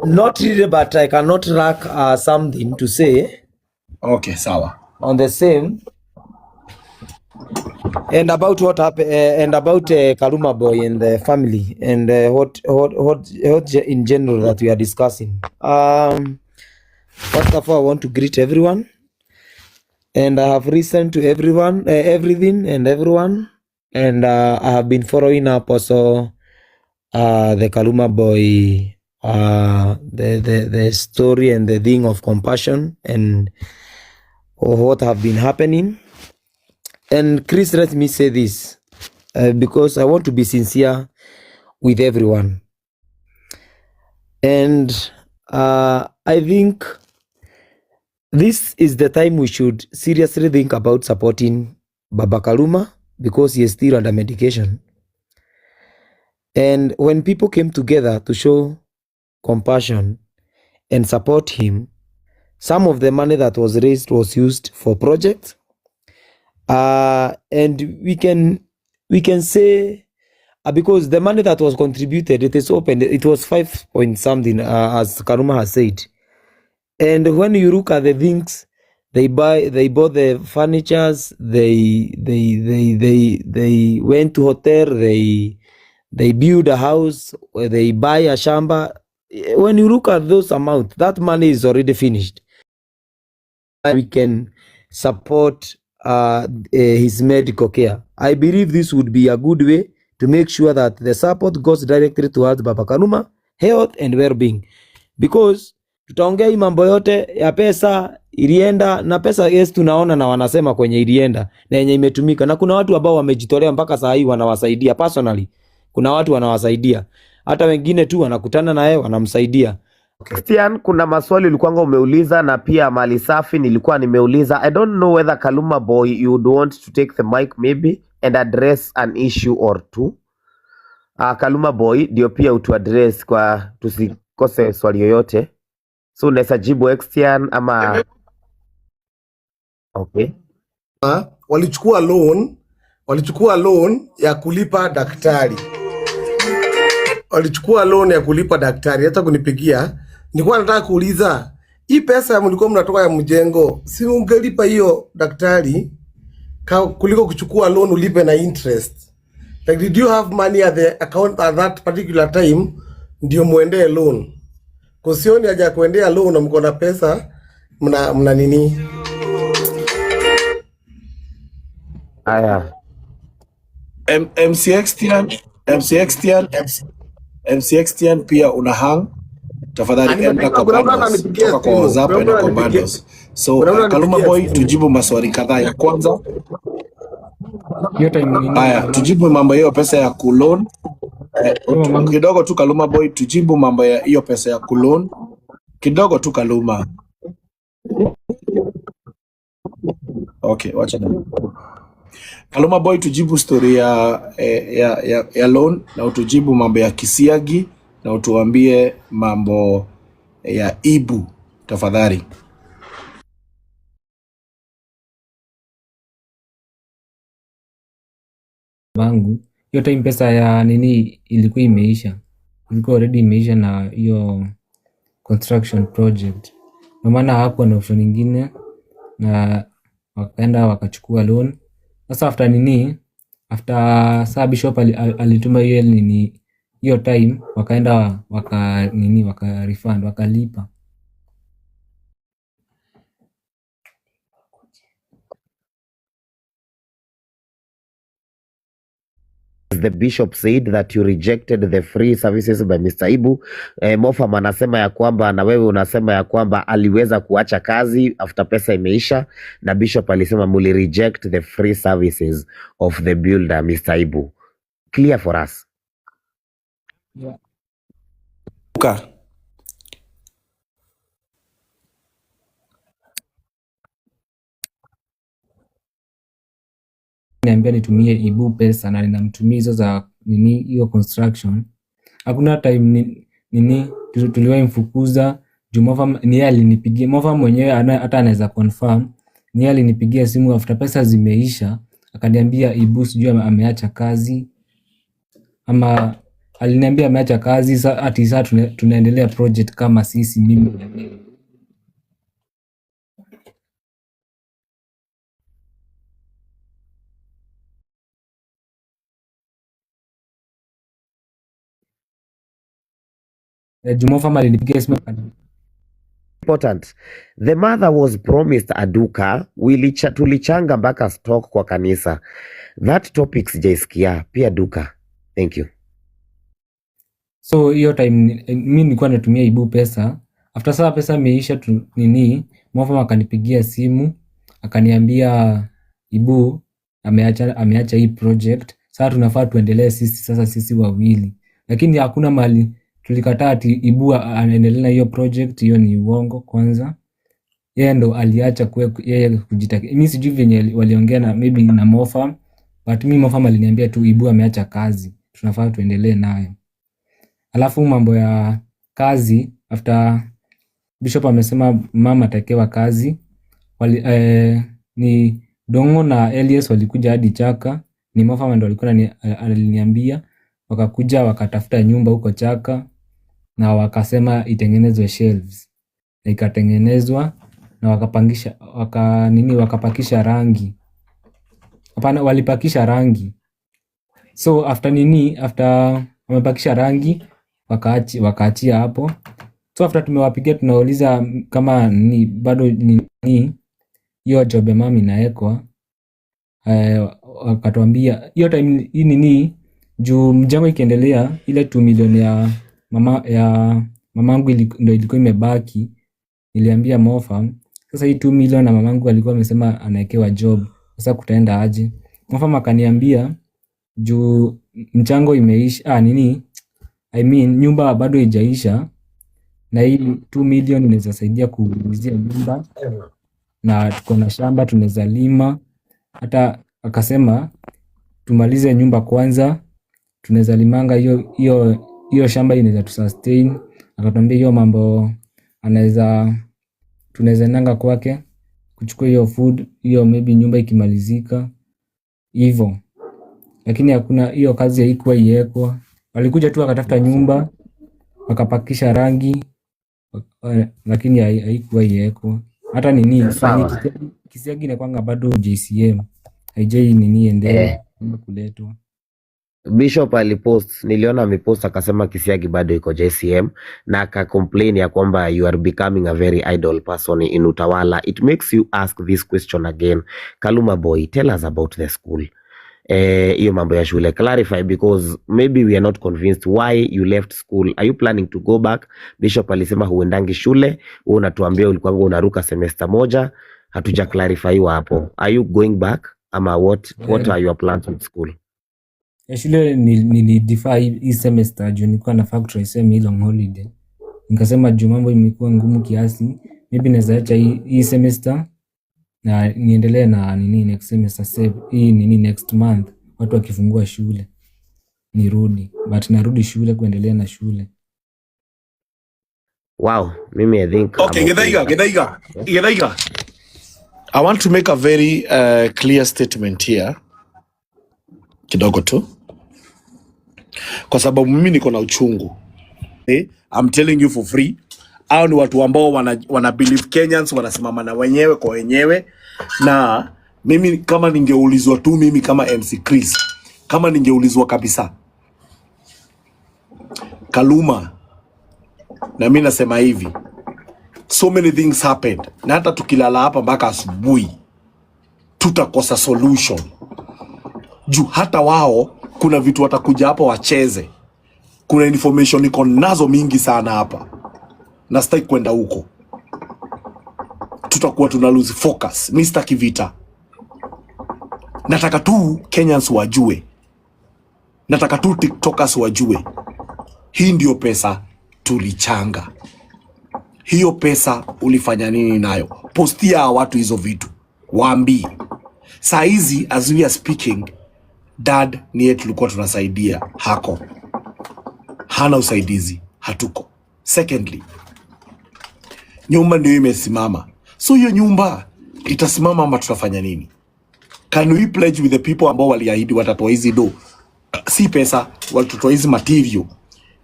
Not really, but I cannot lack something to say Okay, sawa. On the same and about what happened and about Kaluma boy and the family and what in general that we are discussing. First of all, I want to greet everyone, and I have listened to everyone, everything and everyone, and I have been following up also the Kaluma boy, the story and the thing of compassion and what have been happening. And Chris, let me say this because I want to be sincere with everyone. And I think this is the time we should seriously think about supporting Baba Kaluma because he is still under medication. And when people came together to show compassion and support him, some of the money that was raised was used for projects. And we can say Because the money that was contributed, it is open. It was 5 point something, as Karuma has said. And when you look at the things they buy, they bought the furnitures, they went to hotel, they build a house, they buy a shamba. When you look at those amount, that money is already finished. We can support his medical care. I believe this would be a good way to make sure that the support goes directly towards Baba Kaluma health and well-being, because tutaongea hii mambo yote ya pesa ilienda na pesa, yes, tunaona na wanasema kwenye ilienda na yenye imetumika, na kuna watu ambao wamejitolea mpaka saa hii wanawasaidia personally. Kuna watu wanawasaidia, hata wengine tu wanakutana na yeye wanamsaidia. Christian, kuna maswali ulikuwanga umeuliza na pia mali safi nilikuwa nimeuliza. I don't know whether Kaluma boy you would want to take the mic maybe and address an issue or two. Kaluma boy ndio pia utu address kwa tusikose swali yoyote. So unaweza jibu Extian ama okay. Walichukua loan ya kulipa daktari, walichukua loan ya kulipa daktari. Hata kunipigia, nilikuwa nataka kuuliza hii pesa mlikuwa mnatoka ya mjengo, si ungelipa hiyo daktari kuliko kuchukua loan ulipe na interest? Like, did you have money at the account at that particular time ndio muendee loan? Kusioni haja ya kuendea loan na mko na pesa mna nini? Aya. MCXTN, MCXTN, MC, MCXTN pia una hang. Tafadhali enda kwa Kuna mtu bundles. ananipigia Toka kwa simu. WhatsApp Kuna mtu enda kwa ananipigia. bundles. So Kuna mtu Kaluma ananipigia boy simu. tujibu maswali kadhaa. Ya kwanza, Hiyo time nini haya tujibu mambo hiyo pesa ya kuloan. Huyo mamangu Kidogo tu Kaluma boy, tujibu mambo ya hiyo pesa ya kuloan kidogo tu Kaluma. Okay, wacha na Kaluma boy tujibu story ya loan na utujibu mambo ya kisiagi na utuambie mambo ya Ibu tafadhali. Bangu hiyo time pesa ya nini ilikuwa imeisha, ilikuwa already imeisha na hiyo construction project, ndio maana hakuwa na option nyingine na wakaenda wakachukua loan. Sasa after nini, after saa bishop alituma hiyo nini hiyo time, wakaenda waka nini waka refund wakalipa. The bishop said that you rejected the free services by Mr. Ibu. Mofam anasema ya kwamba na wewe unasema ya kwamba aliweza kuacha kazi after pesa imeisha, na bishop alisema muli reject the free services of the builder Mr. Ibu. Clear for us. Uka. Niambia nitumie Ibu pesa na ninamtumia hizo za nini hiyo construction. Hakuna time nini tuliwahi mfukuza juu Mofam ni yeye alinipigia. Mofam mwenyewe hata anaweza confirm ni yeye alinipigia simu after pesa zimeisha, akaniambia Ibu sijui ameacha kazi ama aliniambia ameacha kazi ati saa tunaendelea project kama sisi mimi. Juu Mofam alinipigia simu Important. The mother was promised a duka, tulichanga mpaka stock kwa kanisa. That topic sijaisikia pia duka. Thank you. So hiyo time mi nilikuwa natumia Ibu pesa. After saa pesa imeisha tu, nini Mofam akanipigia simu akaniambia Ibu ameacha hii project, sasa tunafaa tuendelee sisi sasa sisi wawili, lakini hakuna mali tulikataa ati Ibu anaendelea na hiyo project. Hiyo ni uongo kwanza. Yeye ndo aliacha yeye kujitaka. Mimi sijui venye waliongea na maybe na Mofam, but mi Mofam aliniambia tu Ibu ameacha kazi, tunafaa tuendelee nayo. Alafu mambo ya kazi, after Bishop amesema mama atakewa kazi, ni Dongo na Elias walikuja hadi Chaka, ni Mofam ndo alikuwa aliniambia Wakakuja wakatafuta nyumba huko Chaka na wakasema itengenezwe shelves, na ikatengenezwa na wakapangisha, waka nini, wakapakisha rangi. Hapana, walipakisha rangi. So after nini, after wamepakisha rangi, wakaachia hapo. So after tumewapigia, tunauliza kama ni bado nini hiyo job ya mami inaekwa, wakatuambia hiyo time hii nini, juu mjengo ikiendelea, ile 2 milioni ya mama ya mamangu ndo ilikuwa imebaki. Niliambia Mofa, sasa hii 2 milioni na mamangu alikuwa amesema anaekewa job, sasa kutaenda aje? Mofa akaniambia juu mchango imeisha, ah, nini, I mean nyumba bado haijaisha na hii 2 million inaweza saidia kuuzia nyumba na tuko na shamba tunaweza lima. Hata akasema tumalize nyumba kwanza, tunaweza limanga hiyo hiyo hiyo shamba inaweza tusustain. Akatuambia hiyo mambo anaweza, tunaweza endanga kwake kuchukua hiyo food hiyo, maybe nyumba ikimalizika hivyo, lakini hakuna hiyo kazi haikuwa iwekwa. Walikuja tu wakatafuta nyumba, wakapakisha rangi, lakini haikuwa iwekwa hata nini penye. Sawa. Kisiagi inakwanga bado JCM haijai nini endewa kuletwa. Bishop alipost, niliona amepost akasema Kisiagi bado iko JCM na akacomplain ya kwamba you are becoming a very idle person in Utawala. It makes you ask this question again. Kaluma boy, tell us about the school. Hiyo mambo ya shule, clarify, because maybe we are not convinced why you left school. Are you planning to go back? Bishop alisema huendangi shule, wewe unatuambia ulikuwa unaruka semester moja, hatuja clarifyiwa hapo. Are you going back ama what are your plans with school? Ya shule nilidefer hii semester juu nilikuwa nafaa kutry same hii long holiday. Nikasema juu mambo imekuwa ngumu kiasi, maybe naweza acha hii semester na niendelee na nini next semester, save hii nini next month watu wakifungua shule nirudi, but narudi shule kuendelea na shule. Wow, mimi I think Okay, I'm okay Githaiga, with that. Githaiga, Githaiga. I want to make a very clear statement here kidogo tu, kwa sababu mimi niko na uchungu. Eh, I'm telling you for free. Hao ni watu ambao wana believe Kenyans wanasimama na wenyewe kwa wenyewe, na mimi kama ningeulizwa tu, mimi kama MC Chris, kama ningeulizwa kabisa Kaluma, na mimi nasema hivi, so many things happened, na hata tukilala hapa mpaka asubuhi tutakosa solution juu hata wao kuna vitu watakuja hapa wacheze. Kuna information iko nazo mingi sana hapa na sitaki kwenda huko, tutakuwa tuna lose focus. Mi sitaki vita, nataka tu Kenyans wajue, nataka tu TikTokers wajue, hii ndio pesa tulichanga. Hiyo pesa ulifanya nini nayo? Postia hawa watu hizo vitu, waambie saa hizi as we are speaking, dad niye tulikuwa tunasaidia hako, hana usaidizi, hatuko. Secondly, nyumba ndio imesimama, so hiyo nyumba itasimama ama tutafanya nini? Can we pledge with the people ambao waliahidi watatoa hizi do, si pesa, watatoa hizi material,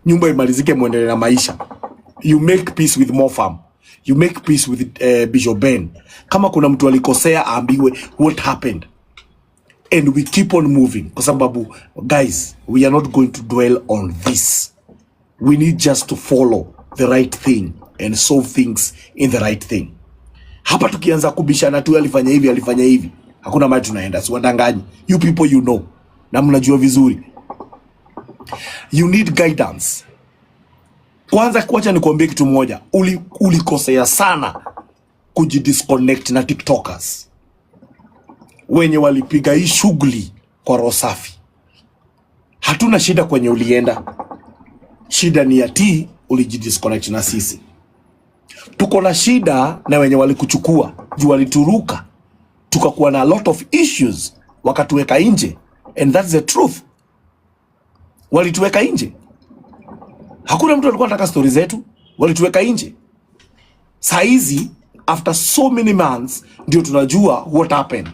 nyumba imalizike, muendelee na maisha. You make peace with Mofam, you make peace with Bishop Ben. Kama kuna mtu alikosea aambiwe what happened and we keep on moving, kwa sababu guys, we are not going to dwell on this. We need just to follow the right thing and solve things in the right thing. Hapa tukianza kubishana tu alifanya hivi, alifanya hivi, hakuna mahali tunaenda. Siwadanganyi you people, you know, na mnajua vizuri you need guidance. Kwanza kuacha nikuambie kitu moja, ulikosea sana kujidisconnect na TikTokers wenye walipiga hii shughuli kwa roho safi. Hatuna shida kwenye ulienda, shida ni ati ulijidisconnect na sisi. Tuko na shida na wenye walikuchukua juu walituruka, tukakuwa na a lot of issues, wakatuweka nje, and that's the truth. Walituweka nje, hakuna mtu alikuwa anataka stori zetu, walituweka nje. Saa hizi after so many months ndio tunajua what happened.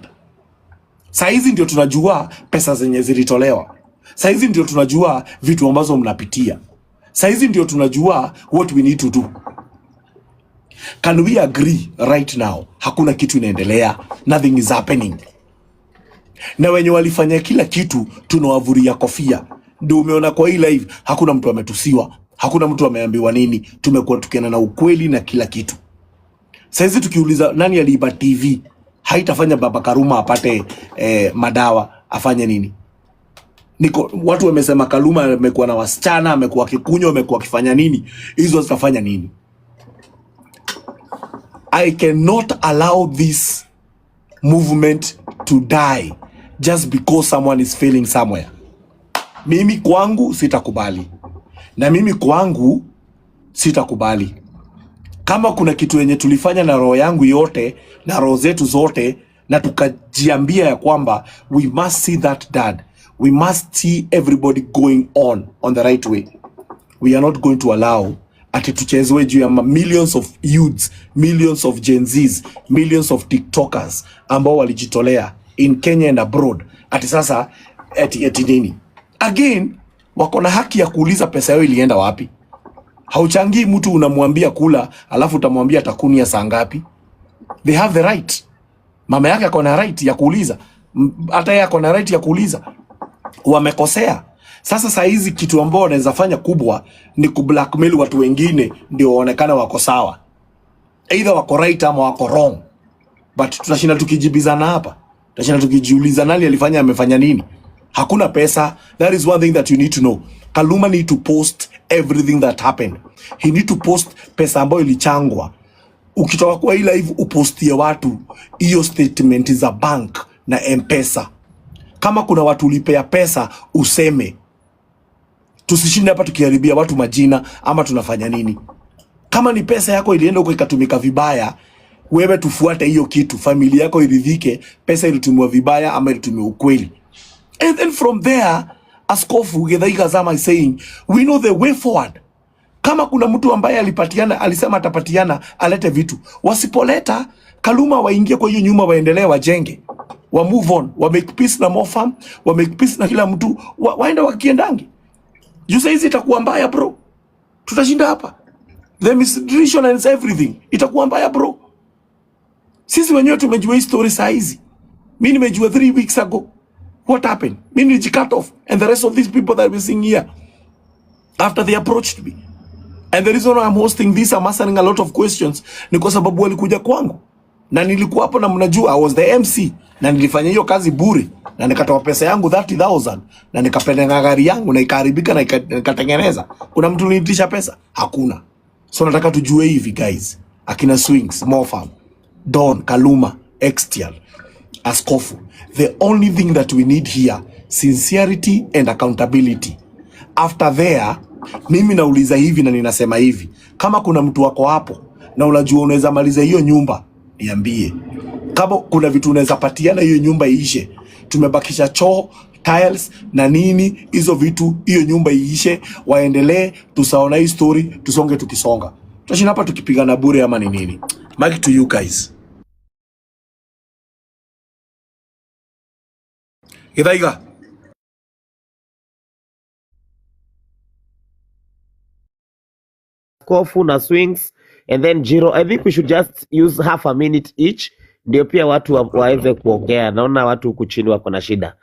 Saa hizi ndio tunajua pesa zenye zilitolewa. Saizi ndio tunajua vitu ambazo mnapitia. Saizi ndio tunajua what we need to do. Can we agree right now? Hakuna kitu inaendelea, nothing is happening. Na wenye walifanya kila kitu tunawavuria kofia. Ndio umeona kwa hii live hakuna mtu ametusiwa, hakuna mtu ameambiwa nini. Tumekuwa tukienda na ukweli na kila kitu. Saizi tukiuliza nani aliiba TV, haitafanya Baba Karuma apate madawa afanye nini? Niko watu wamesema Kaluma amekuwa na wasichana, amekuwa akikunywa, amekuwa akifanya nini, hizo zitafanya nini? I cannot allow this movement to die just because someone is failing somewhere. Mimi kwangu sitakubali, na mimi kwangu sitakubali. Kama kuna kitu yenye tulifanya na roho yangu yote na roho zetu zote, na tukajiambia ya kwamba we must see that dad, we must see everybody going on the right way, we are not going to allow ati tuchezwe juu ya millions of youths, millions of Gen Zs, millions of TikTokers ambao walijitolea in Kenya and abroad, ati sasa ati nini? Again, wako na haki ya kuuliza pesa yao ilienda wapi. Hauchangii mtu unamwambia kula, alafu utamwambia atakunia saa ngapi? They have the right. Mama yake ako na right ya kuuliza, hata yeye ako na right ya kuuliza wamekosea. Sasa saa hizi kitu ambao wanaweza fanya kubwa ni kublackmail watu wengine ndio waonekane wako sawa, either wako right ama wako wrong, but tutashinda tukijibizana hapa, tutashinda tukijiuliza nani alifanya amefanya nini. Hakuna pesa. That is one thing that you need to know. Kaluma need to post everything that happened. He need to post pesa ambayo ilichangwa. Ukitoka kwa hii live upostie watu hiyo statement za bank na M-Pesa. Kama kuna watu ulipea pesa useme. Tusishinde hapa tukiharibia watu majina ama tunafanya nini. Kama ni pesa yako ilienda huko ikatumika vibaya, wewe tufuate hiyo kitu, familia yako iridhike, pesa ilitumiwa vibaya ama ilitumiwa ukweli. And then from there, Askofu Githaiga Zama is saying, we know the way forward. Kama kuna mtu ambaye alipatiana, alisema atapatiana, alete vitu. Wasipoleta, Kaluma waingie kwa hiyo nyumba, waendelee wajenge, wa move on, wa make peace na Mofam, wa make peace na kila mtu, waende wakiendangi. Juu saa hizi itakuwa mbaya bro, tutashinda hapa. The misdirection and everything itakuwa mbaya bro. Sisi wenyewe tumejua hii story saa hizi. Mi nimejua 3 weeks ago. What happened? Mi nilijicut off and the rest of these people that we seeing here after they approached me. And the reason why I'm hosting this, I'm answering a lot of questions, ni kwa sababu walikuja kwangu na nilikuwa hapo, na mnajua I was the MC na nilifanya hiyo kazi bure na nikatoa pesa yangu 30,000 na nikapeleka gari yangu na ikaharibika na nikatengeneza. Kuna mtu niitisha pesa? Hakuna. So nataka tujue hivi guys, akina Swings, Mofam, Don, Kaluma, Extial, Askofu, the only thing that we need here, sincerity and accountability. After there, mimi nauliza hivi na ninasema hivi, kama kuna mtu wako hapo na unajua unaweza maliza hiyo nyumba, niambie. Kama kuna vitu unaweza patiana hiyo nyumba iishe, tumebakisha choo, tiles na nini, hizo vitu, hiyo nyumba iishe, waendelee, tusaona hii story, tusonge tukisonga. Tutashinda hapa tukipigana bure ama ni nini? Mic to you guys. Githaiga. Kofu na Swings and then Jiro. I think we should just use half a minute each ndio pia watu waweze kuongea. Naona watu huku chini wako na shida.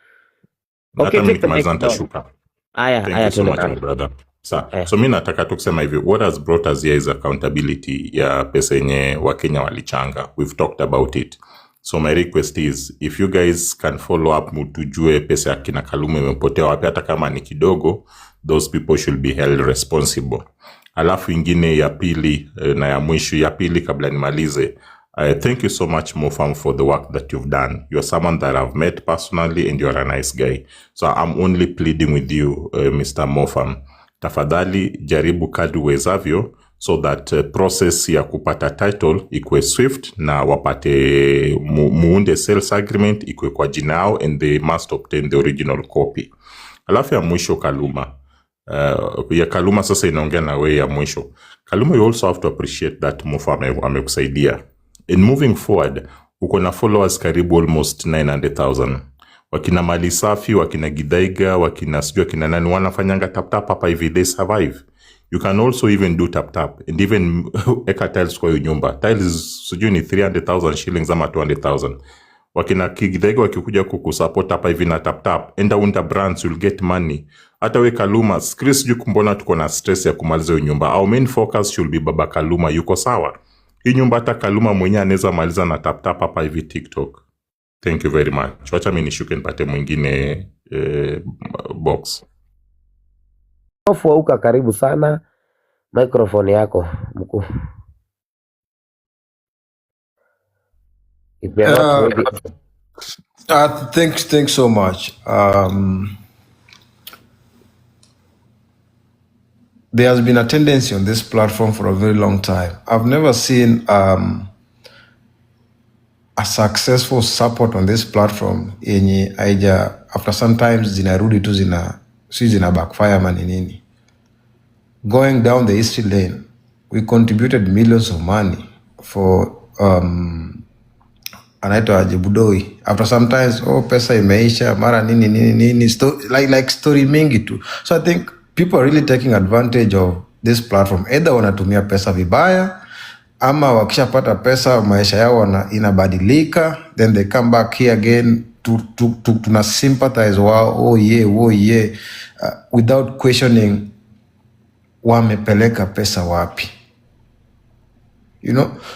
Okay, Hata mimi take the mic nikimaliza down. nitashuka. Aya, Thank aya, you so tuende much my kazi. brother. Sa, Aya. so mi nataka tu kusema hivi, what has brought us here is accountability ya pesa yenye Wakenya walichanga. We've talked about it. So my request is if you guys can follow up, mtujue pesa ya kina Kaluma imepotea wapi, hata kama ni kidogo, those people should be held responsible. Alafu ingine ya pili na ya mwisho, ya pili kabla nimalize, thank you so much Mofam for the work that you've done. You're someone that I've met personally and you're a nice guy. So I'm only pleading with you Mr. Mofam, tafadhali jaribu kadri uwezavyo so that process ya kupata title ikuwe swift na wapate muunde sales agreement ikuwe kwa jina yao and they must obtain the original copy. Alafu ya mwisho Kaluma, ya Kaluma sasa inaongea na wewe ya mwisho. Kaluma, you also have to appreciate that Mofa amekusaidia. In moving forward, uko na followers karibu almost 900,000. Wakina Mali Safi, wakina Githaiga, wakina sijui wakina nani wanafanyanga tap tap hapa hivi, they survive. You can also even do tap tap and even eka tiles kwa hiyo nyumba. Tiles sijui ni 300,000 shillings ama 200,000. Wakina Githaiga wakikuja kukusupport hapa hivi na tap tap, enda unda brands, you'll get money. Hata we Kaluma, Chris, sijui mbona tuko na stress ya kumaliza hiyo nyumba. Our main focus should be Baba Kaluma, yuko sawa. Hii nyumba hata Kaluma mwenyewe anaweza maliza na tap tap hapa hivi TikTok. Thank you very much. Wacha mi nishuke nipate mwingine box. Auka, karibu sana, microphone yako mkuu. If you are not ready. Thanks so much. There has been a tendency on this platform for a very long time. I've never seen a successful support on this platform yenye haija after sometimes zinarudi tu zina si zina backfire ama ni nini. Going down the history lane, we contributed millions of money for anaitwa aje Budoi. After sometimes, oh, pesa imeisha mara nini nini nini like story mingi tu. So I think people are really taking advantage of this platform. Either wanatumia pesa vibaya ama wakishapata pesa maisha yao inabadilika, then they come back here again tuna sympathize wao, oh yeah, oh yeah, without questioning wamepeleka pesa wapi.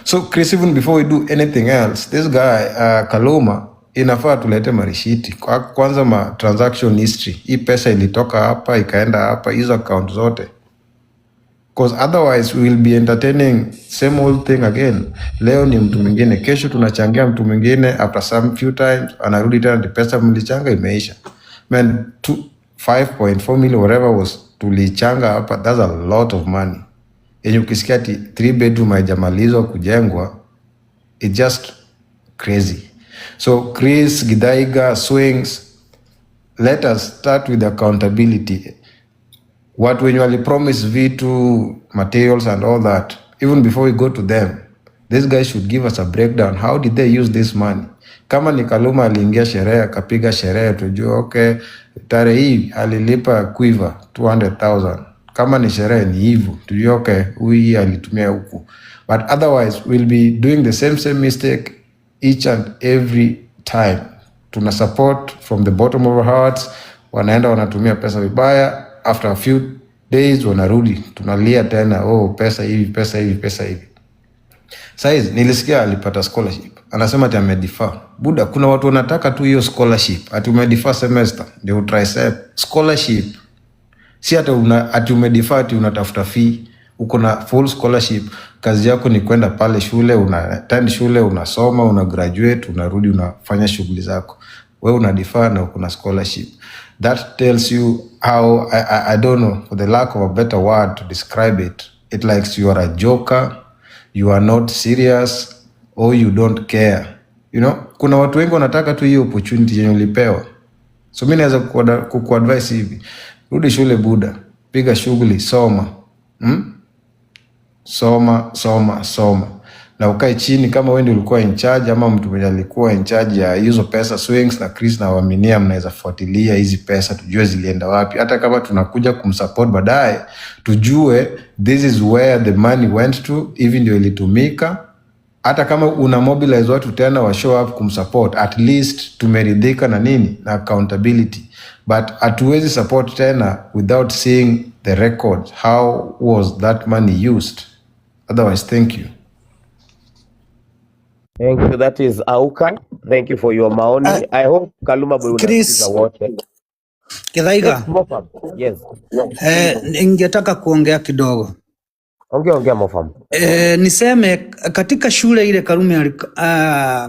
So Chris, even before we do anything else, this guy Kaluma inafaa tulete marishiti kwanza, ma transaction history. Hii pesa ilitoka hapa ikaenda hapa, hizo account zote, because otherwise we will be entertaining same old thing again. Leo ni mtu mwingine, kesho tunachangia mtu mwingine, after some few times anarudi tena, ati pesa mlichanga imeisha. Man, 5.4 million whatever was tulichanga hapa, that's a lot of money yenye ukisikia ati 3 bedroom haijamalizwa kujengwa, it's just crazy. So Chris Githaiga Swings, let us start with accountability. Watu wenye walipromise vitu, materials and all that, even before we go to them, this guy should give us a breakdown. How did they use this money? Kama ni Kaluma aliingia sherehe akapiga sherehe, tujue okay, tarehe hii alilipa Quiver 200,000. Kama ni sherehe ni hivyo, tujue okay, huyu hii alitumia huku. But otherwise we'll be doing the same mistake each and every time. Tuna support from the bottom of our hearts, wanaenda wanatumia pesa vibaya, after a few days wanarudi, tunalia tena, oh, pesa hivi, pesa hivi, pesa hivi. Saizi nilisikia alipata scholarship, anasema ati amedefer. Buda, kuna watu wanataka tu hiyo scholarship, ati umedefer semester ndio utry scholarship, si hata ati umedefer ati unatafuta fee. Uko na full scholarship, kazi yako ni kwenda pale shule, una attend shule, unasoma, una graduate, unarudi, unafanya shughuli zako. We una defer na uko na scholarship. That tells you how I don't know, for the lack of a better word to describe it, it likes you are a joker, you are not serious or you don't care. Kuna watu wengi wanataka tu hiyo opportunity yenye ulipewa. So mi naweza kukuadvise hivi, rudi shule buda, piga shughuli, soma. Soma, soma, soma, na ukae chini kama wewe ndio ulikuwa in charge ama mtu mwenye alikuwa in charge ya hizo pesa Swings na Chris, na waaminia mnaweza fuatilia hizi pesa tujue zilienda wapi, hata kama tunakuja kumsupport baadaye, tujue this is where the money went to, hivi ndio ilitumika. Hata kama una mobilize watu tena wa show up kumsupport, at least tumeridhika na nini na accountability, but hatuwezi support tena without seeing the records, how was that money used. Otherwise, thank you. Thank you. That is Auka. Thank you for your maoni. I hope Kaluma Boy unasikiza Chris wote. Githaiga, Yes, Mofam. Yes. ningetaka kuongea kidogo. Ongea ongea Mofam. Niseme katika shule ile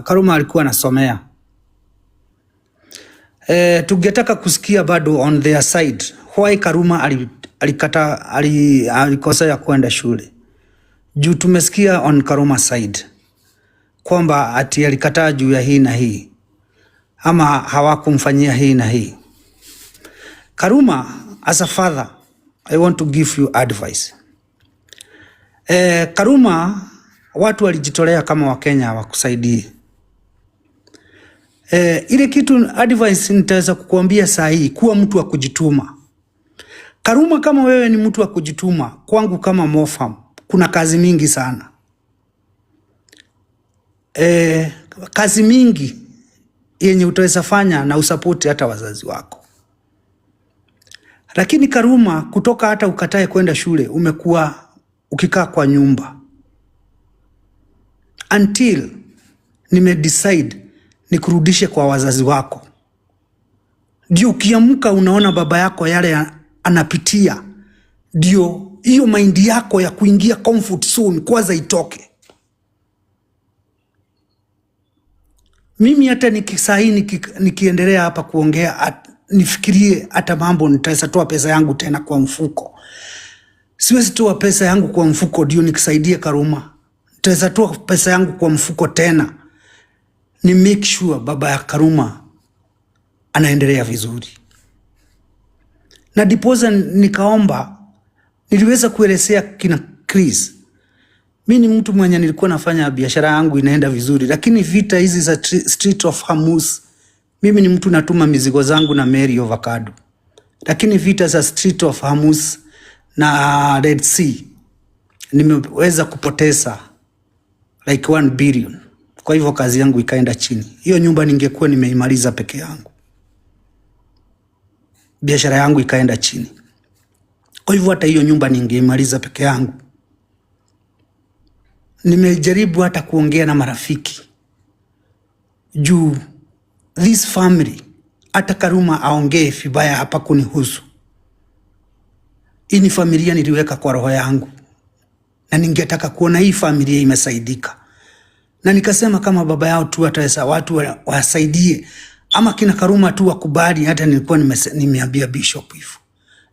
Karuma alikuwa anasomea. Tungetaka kusikia bado on their side why Karuma alikata alikosea kwenda shule. Juu tumesikia on Karuma side kwamba ati alikataa juu ya hii na hii ama hawakumfanyia hii na hii. Karuma, as a father, I want to give you advice. Karuma, watu walijitolea kama Wakenya wakusaidie. Ile kitu advice nitaweza kukuambia saa hii, kuwa mtu wa kujituma. Karuma, kama wewe ni mtu wa kujituma, kwangu kama Mofam kuna kazi mingi sana. Kazi mingi yenye utaweza fanya na usapoti hata wazazi wako. Lakini Karuma, kutoka hata ukatae kwenda shule, umekuwa ukikaa kwa nyumba until nimedecide nikurudishe kwa wazazi wako. Ndio ukiamka unaona baba yako yale anapitia, ndio hiyo mind yako ya kuingia comfort zone kwanza itoke. Mimi hata nikisahii nikiendelea hapa kuongea nifikirie hata mambo nitaweza toa pesa yangu tena kwa mfuko. Siwezi toa pesa yangu kwa mfuko ndio nikisaidie Karuma. Nitaweza toa pesa yangu kwa mfuko tena ni make sure baba ya Karuma anaendelea vizuri. Na diposa nikaomba, niliweza kuelezea kina Chris. Mi ni mtu mwenye nilikuwa nafanya biashara yangu inaenda vizuri, lakini vita hizi za Strait of Hormuz, mimi ni mtu natuma mizigo zangu na meli avocado, lakini vita za Strait of Hormuz na Red Sea nimeweza kupoteza like 1 billion. Kwa hivyo kazi yangu ikaenda chini. Hiyo nyumba ningekuwa nimeimaliza peke yangu, biashara yangu ikaenda chini. Kwa hivyo hata hiyo nyumba ningeimaliza peke yangu. Nimejaribu hata kuongea na marafiki juu this family, hata Karuma aongee vibaya hapa kunihusu. Hii ni familia niliweka kwa roho yangu, na ningetaka kuona hii familia imesaidika, na nikasema kama baba yao tu ataweza watu wasaidie, ama kina Karuma tu wakubali. Hata nilikuwa nimeambia Bishop hivyo,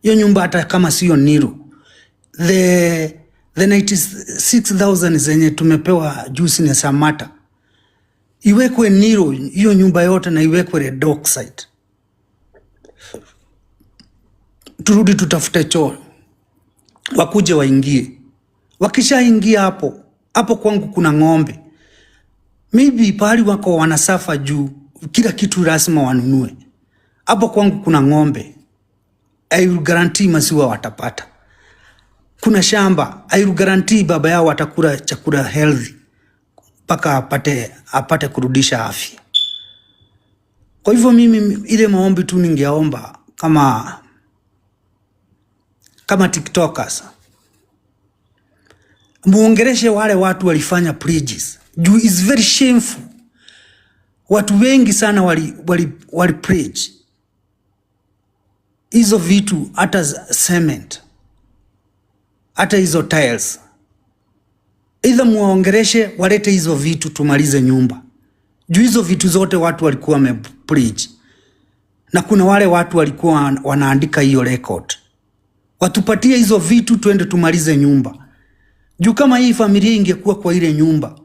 hiyo nyumba hata kama sio Niro, the 96,000 zenye tumepewa juzi na Samata iwekwe Niro hiyo nyumba yote na iwekwe red oxide, turudi tutafute choo, wakuje waingie. Wakishaingia hapo hapo, kwangu kuna ng'ombe, maybe pahali wako wanasafa juu kila kitu lazima wanunue. Hapo kwangu kuna ng'ombe, I will guarantee maziwa watapata. Kuna shamba, I will guarantee baba yao watakula chakula healthy mpaka apate kurudisha afya. Kwa hivyo mimi ile maombi tu ningeomba kama TikTokers, muongereshe wale watu walifanya pledges juu is very shameful. Watu wengi sana wali pledge hizo vitu, hata cement, hata hizo tiles. Either muwaongereshe walete hizo vitu tumalize nyumba, juu hizo vitu zote watu walikuwa wame pledge, na kuna wale watu walikuwa wanaandika hiyo record. Watupatie hizo vitu tuende tumalize nyumba. Juu kama hii familia ingekuwa kwa ile nyumba,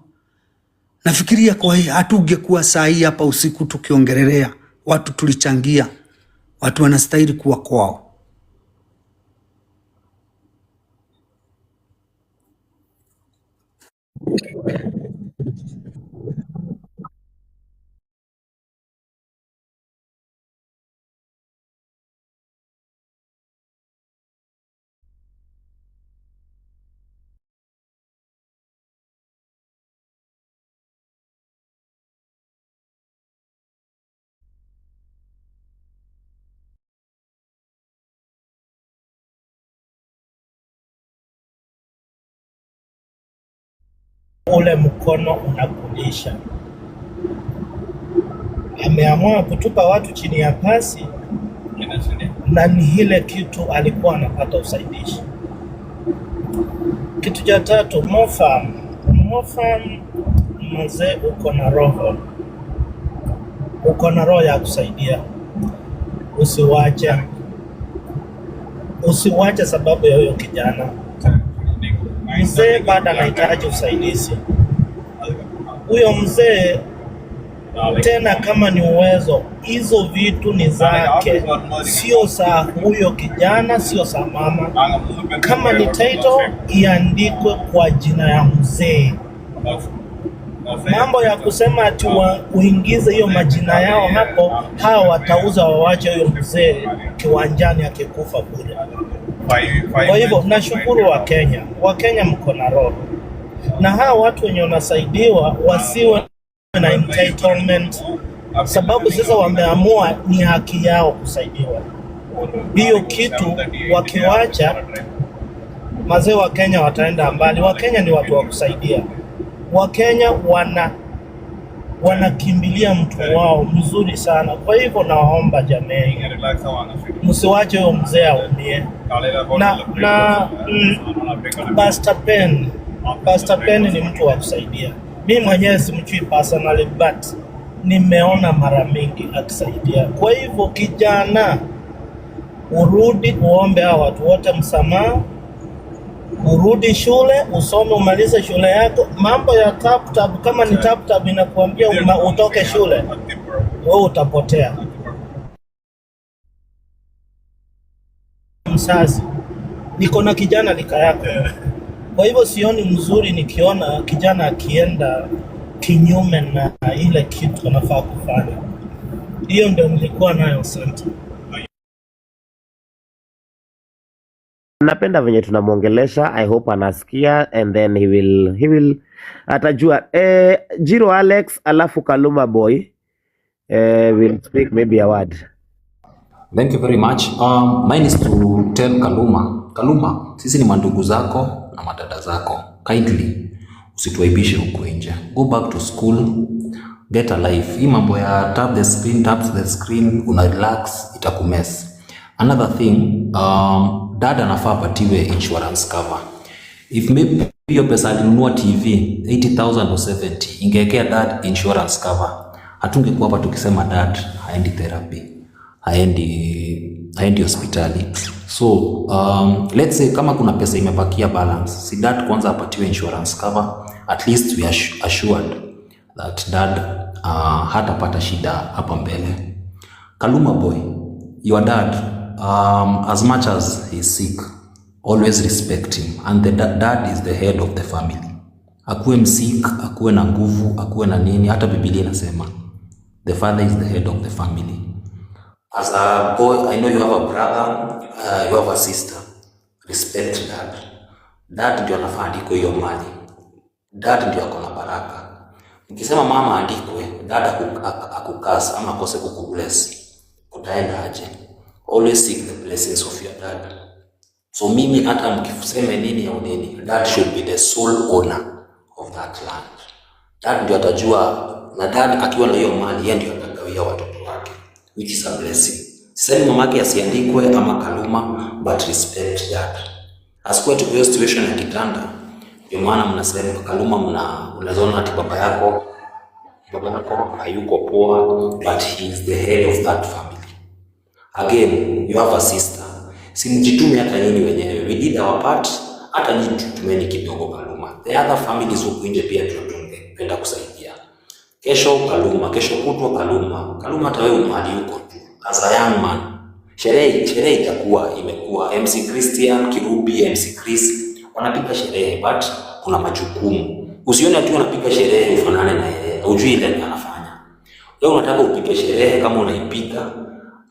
nafikiria kwa hii hatungekuwa saa hii hapa usiku tukiongelelea watu tulichangia, watu wanastahili kuwa kwao. Ule mkono unakulisha. Ameamua kutupa watu chini ya pasi, na ni ile kitu alikuwa anapata usaidizi. Kitu cha tatu, Mofam. Mofam mzee, uko na roho, uko na roho ya kusaidia. Usiwache sababu ya huyo kijana. Mzee bado anahitaji usaidizi. Huyo mzee tena, kama ni uwezo, hizo vitu ni zake, sio za huyo kijana, sio za mama. Kama ni title iandikwe kwa jina ya mzee. Mambo ya kusema ati uingize hiyo majina yao hapo, hawa watauza wawache huyo mzee kiwanjani akikufa bure. Kwa hivyo nashukuru Wakenya, Wakenya mko na roho, na hawa watu wenye wanasaidiwa wasiwe na entitlement, sababu sasa wameamua ni haki yao kusaidiwa. Hiyo kitu wakiwacha, mazee wa Kenya wataenda mbali. Wakenya ni watu wa kusaidia. Wakenya wanakimbilia mtu wao mzuri sana. Kwa hivyo nawaomba jameni, msiwache huyo mzee aumie. Na Pastor Pen ni mtu wa kusaidia. Mi mwenyewe simjui personally but nimeona mara mingi akisaidia. Kwa hivyo kijana, urudi uombe hawa watu wote msamaha, urudi shule usome, umalize shule yako. Mambo ya tap tap, kama ni tap tap inakuambia utoke shule, wewe utapotea. Mzazi, niko na kijana rika yako, kwa hivyo sioni mzuri nikiona kijana akienda kinyume na ile kitu anafaa kufanya. Hiyo ndio nilikuwa nayo, asante. Napenda venye tunamwongelesha. I hope anasikia and then he will atajua. Jiro Alex alafu Kaluma Boy will speak maybe a word. Thank you very much. Mine is to tell Kaluma. Kaluma, sisi ni mandugu zako na madada zako. Kindly usituaibishe huko nje. Go back to school, get a life. Hii mambo ya tap the screen, tap the screen, una relax, itakumess. Another thing, dad anafaa apatiwe insurance cover. If maybe hiyo pesa alinunua TV 80,000 or 70, ingewekea dad insurance cover, hatungekuwa hapa tukisema dad haendi therapy, haendi hospitali. So let's say kama kuna pesa imebakia balance, si dad kwanza apatiwe insurance cover, at least we are assured that dad hatapata shida hapa mbele. Kaluma Boy, your dad, as much as he's sick, always respect him. And the dad is the head of the family. Akuwe msick, akuwe na nguvu, akuwe na nini, hata Biblia inasema the father is the head of the family. As a boy, I know you have a brother, you have a sister. Respect dad. Dad ndio anafaa andikwe hiyo mali. Dad ndio ako na baraka. Nikisema mama andikwe, dad akucurse ama akose kukubless, kutaenda aje? Always seek the blessings of your dad. So mimi hata mkiseme nini au nini, dad should be the sole owner of that land. Dad ndio atajua, na dad akiwa na hiyo mali, yeye ndio atagawia watoto wake, which is a blessing. Sisemi mamake asiandikwe ama Kaluma, but respect dad. Asikuwe tu kwa hiyo situation ya kitanda. Ndio maana mnasema Kaluma, mna unazoona ati baba yako hayuko poa, but he is the head of that family. Again, you have a sister. Si mjitume hata nyinyi wenyewe. We did our part, hata nyinyi tutumeni kidogo Kaluma. The other families huku nje pia tungependa kusaidia. Kesho Kaluma, kesho kutwa Kaluma. Kaluma, hata wewe mahali uko tu. As a young man. Sherehe itakuwa imekuwa MC Christian, Kirubi, MC Chris wanapiga sherehe, but kuna majukumu. Usione tu wanapiga sherehe ufanane na yeye. Hujui ile anafanya. Wewe unataka upige sherehe kama unaipiga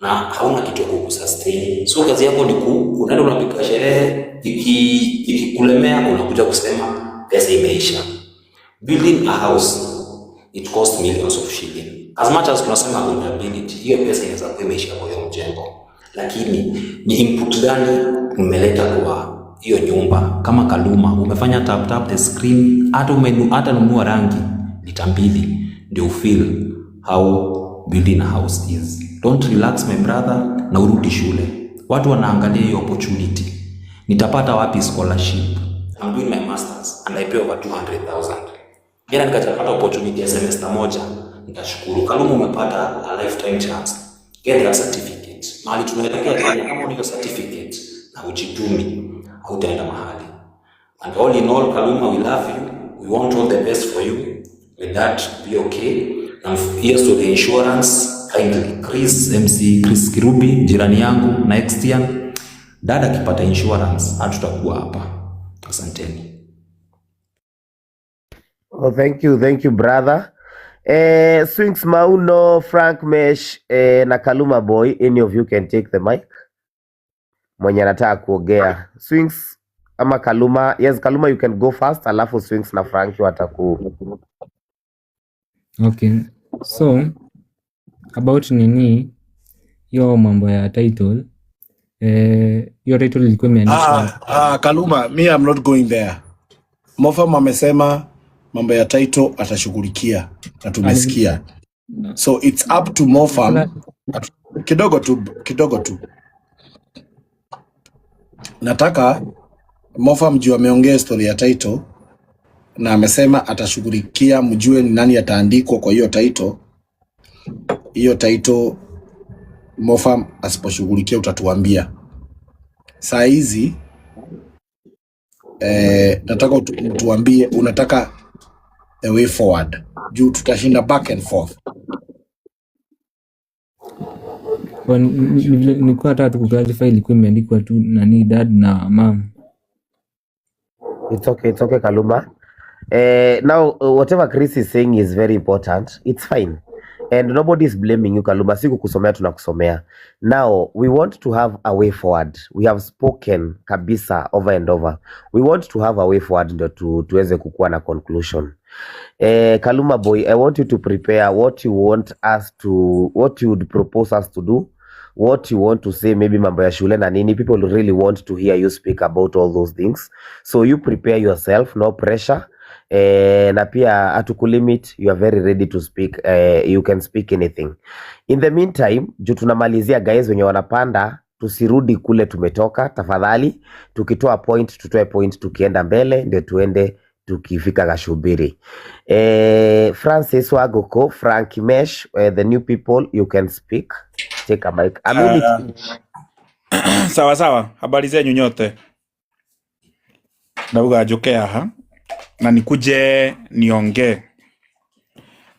na hauna kitu ya kukusustain. So kazi yako ni unaenda unapiga sherehe, ikikulemea unakuja kusema pesa imeisha. Building a house, it costs millions of shilling. As much as tunasema accountability, hiyo pesa inaweza kuwa imeisha kwa hiyo mjengo, lakini ni input gani umeleta kwa hiyo nyumba? Kama Kaluma umefanya tap tap the screen, hata nunua rangi lita 2 ndio feel how building a house is. Don't relax, my brother, na urudi shule. Watu wanaangalia hiyo opportunity. Nitapata wapi scholarship? I'm doing my masters and I pay over 200,000. Jana nikapata opportunity ya semester moja, nitashukuru. Kaluma, umepata a lifetime chance. Get that certificate. Mahali tunaelekea Kenya, kama una certificate na ujitumi, hautaenda mahali. And all in all, Kaluma, we love you. We want all the best for you. May that be okay. And here's to the insurance. Kindly, Chris, MC Chris Kirubi, jirani yangu na Extian. Dada akipata insurance, hatutakuwa hapa. Asanteni. Oh, thank you brother. Swings Mauno, Frank Mesh na Kaluma Boy, any of you can take the mic. Mwenye anataka kuongea. Swings ama Kaluma. Yes, Kaluma you can go first, alafu Swings na Frank wataku. Okay, so about nini hiyo mambo ya title, hiyo title ilikuwa imeandikwa. Ah, ah, Kaluma, me I'm not going there. Mofam amesema mambo ya title atashughulikia na tumesikia. So it's up to Mofam. Kidogo tu, kidogo tu. Nataka Mofam juu ameongea story ya title na amesema atashughulikia, mjue ni nani ataandikwa kwa hiyo title. Hiyo title Mofam asiposhughulikia utatuambia. Saa hizi nataka utuambie unataka the way forward juu tutashinda back and forth. Kwa nilikuwa nataka tu kuclarify, ilikuwa imeandikwa tu nani, dad na mom. It's okay Kaluma. Now whatever Chris is saying is very important. It's fine. And nobody is blaming you Kaluma. Si kukusomea, tunakusomea. Now we want to have a way forward. We have spoken kabisa over and over. We want to have a way forward ndio tuweze kukuwa na conclusion. Kaluma boy, I want you to prepare what you want us to, what you would propose us to do, what you want to say, maybe mambo ya shule na nini. People really want to hear you speak about all those things. So you prepare yourself, no pressure. Na pia hatukulimit, you are very ready to speak. You can speak anything. In the meantime, juu tunamalizia guys wenye wanapanda, tusirudi kule tumetoka tafadhali. Tukitoa point, tutoe point tukienda mbele, ndio tuende tukifika Gashubiri. Francis Wagoko, Frank Mesh, the new people, you can speak. Take a mic. A minute each. Sawa sawa, habari zenyu nyote. Ndauga njuke haha na nikuje niongee.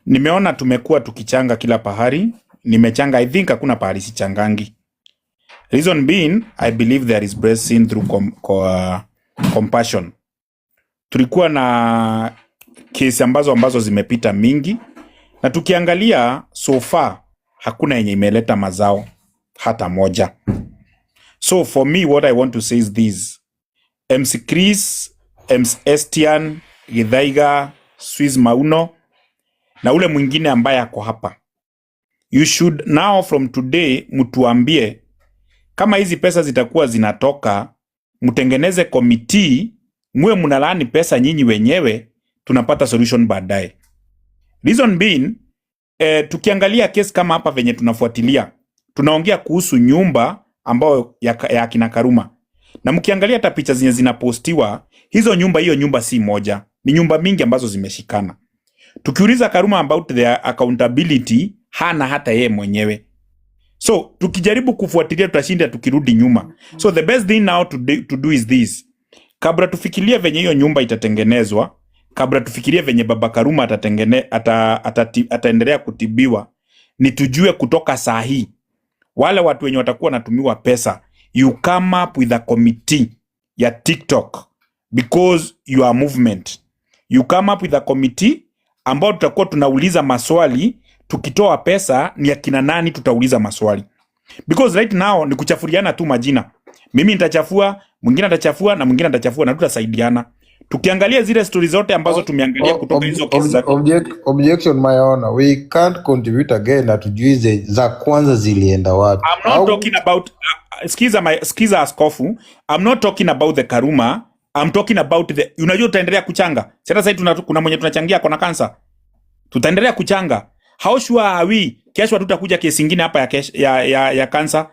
Nimeona tumekuwa tukichanga kila pahali. Nimechanga, I think hakuna pahali sichangangi. Reason being, I believe there is blessing through compassion. Tulikuwa na kesi ambazo zimepita mingi, na tukiangalia so far hakuna yenye imeleta mazao hata moja. So for me what I want to say is this. MC Chris, MC Estian, Githaiga, Swiss Mauno na ule mwingine ambaye ako hapa. You should now from today mtuambie kama hizi pesa zitakuwa zinatoka, mtengeneze committee, muwe mnalaani pesa nyinyi wenyewe, tunapata solution baadaye. Reason being, tukiangalia kesi kama hapa venye tunafuatilia, tunaongea kuhusu nyumba ambayo ya akina Karuma, na mkiangalia hata picha zenye zinapostiwa hizo nyumba, hiyo nyumba si moja, ni nyumba mingi ambazo zimeshikana. Tukiuliza Karuma about their accountability, hana hata yeye mwenyewe. So tukijaribu kufuatilia tutashinda tukirudi nyuma. So the best thing now to do is this. Kabla tufikirie venye hiyo nyumba itatengenezwa, kabla tufikirie venye baba Karuma ataendelea kutibiwa, ni tujue kutoka saa hii wale watu wenye watakuwa wanatumiwa pesa, you come up with a committee ya TikTok because you are movement. You come up with a committee ambao tutakuwa tunauliza maswali, tukitoa pesa ni akina nani tutauliza maswali, because right now ni kuchafuriana tu majina. Mimi nitachafua, mwingine atachafua na mwingine atachafua na tutasaidiana. Tukiangalia zile stori zote ambazo tumeangalia kutoka hizo kesi za Objection, my honor. We can't contribute again. Hatujui za kwanza zilienda wapi. I'm not Au talking about skiza askofu. I'm not talking about the Karuma. I'm talking about the, unajua tutaendelea kuchanga. Sasa sasa kuna mwenye tunachangia kona kansa. Tutaendelea kuchanga. How sure are we kesho hatutakuja kesi ingine hapa ya kansa?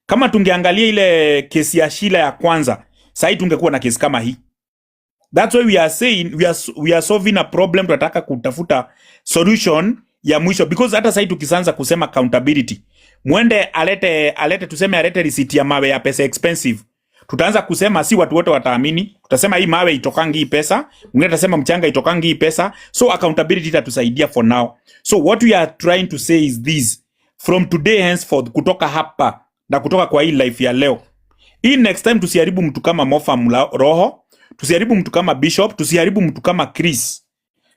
Kama tungeangalia ile kesi ya Sheila ya kwanza, sasa tungekuwa na kesi kama hii. That's why we are saying we are solving a problem. Tunataka kutafuta solution ya mwisho because hata sasa tukianza kusema accountability, mwende alete tuseme alete receipt ya mawe ya pesa expensive, tutaanza kusema si watu wote wataamini. Tutasema hii mawe itokangi hii pesa, mwingine atasema mchanga itokangi hii pesa. So accountability itatusaidia for now. So what we are trying to say is this: from today henceforth, kutoka hapa na kutoka kwa hii life ya leo hii, next time tusiharibu mtu kama Mofa roho, tusiharibu mtu kama Bishop, tusiharibu mtu kama Chris.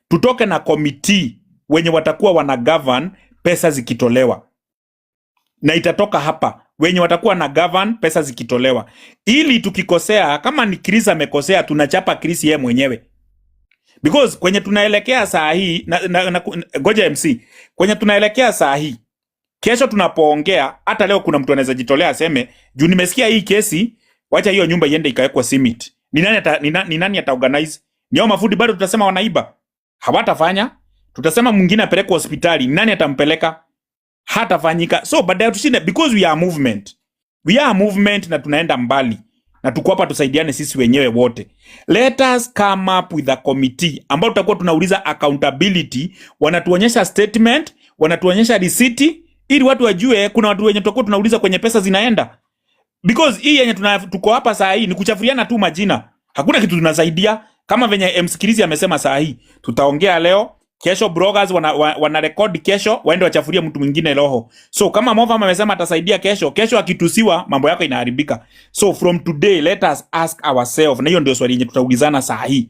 Tutoke na committee wenye watakuwa wana govern pesa zikitolewa, na itatoka hapa wenye watakuwa na govern pesa zikitolewa, ili tukikosea, kama ni Chris amekosea, tunachapa Chris yeye mwenyewe, because kwenye tunaelekea saa hii na goja MC, kwenye tunaelekea saa hii, kesho tunapoongea, hata leo kuna mtu anaweza jitolea aseme, juu nimesikia hii kesi, wacha hiyo nyumba iende ikawekwa simit. Ni nani ata organize? Ni hao mafundi bado tutasema wanaiba? Hawatafanya. Tutasema mwingine apelekwe hospitali, ni nani atampeleka? Hatafanyika. So baadaye tushinde, because we are a movement. We are a movement na tunaenda mbali na tuko hapa tusaidiane sisi wenyewe wote. Let us come up with a committee ambao tutakuwa tunauliza accountability, wanatuonyesha statement, wanatuonyesha receipt ili watu wajue kuna watu wenye tutakuwa tunauliza kwenye pesa zinaenda. Because hii yenye tuko hapa saa hii ni kuchafuriana tu majina. Hakuna kitu tunasaidia kama venye msikilizi amesema saa hii. Tutaongea leo, kesho bloggers wana record kesho waende wachafurie mtu mwingine roho. So kama Mofam amesema atasaidia kesho, kesho akitusiwa mambo yako inaharibika. So from today let us ask ourselves, na hiyo ndio swali yenye tutaulizana saa hii.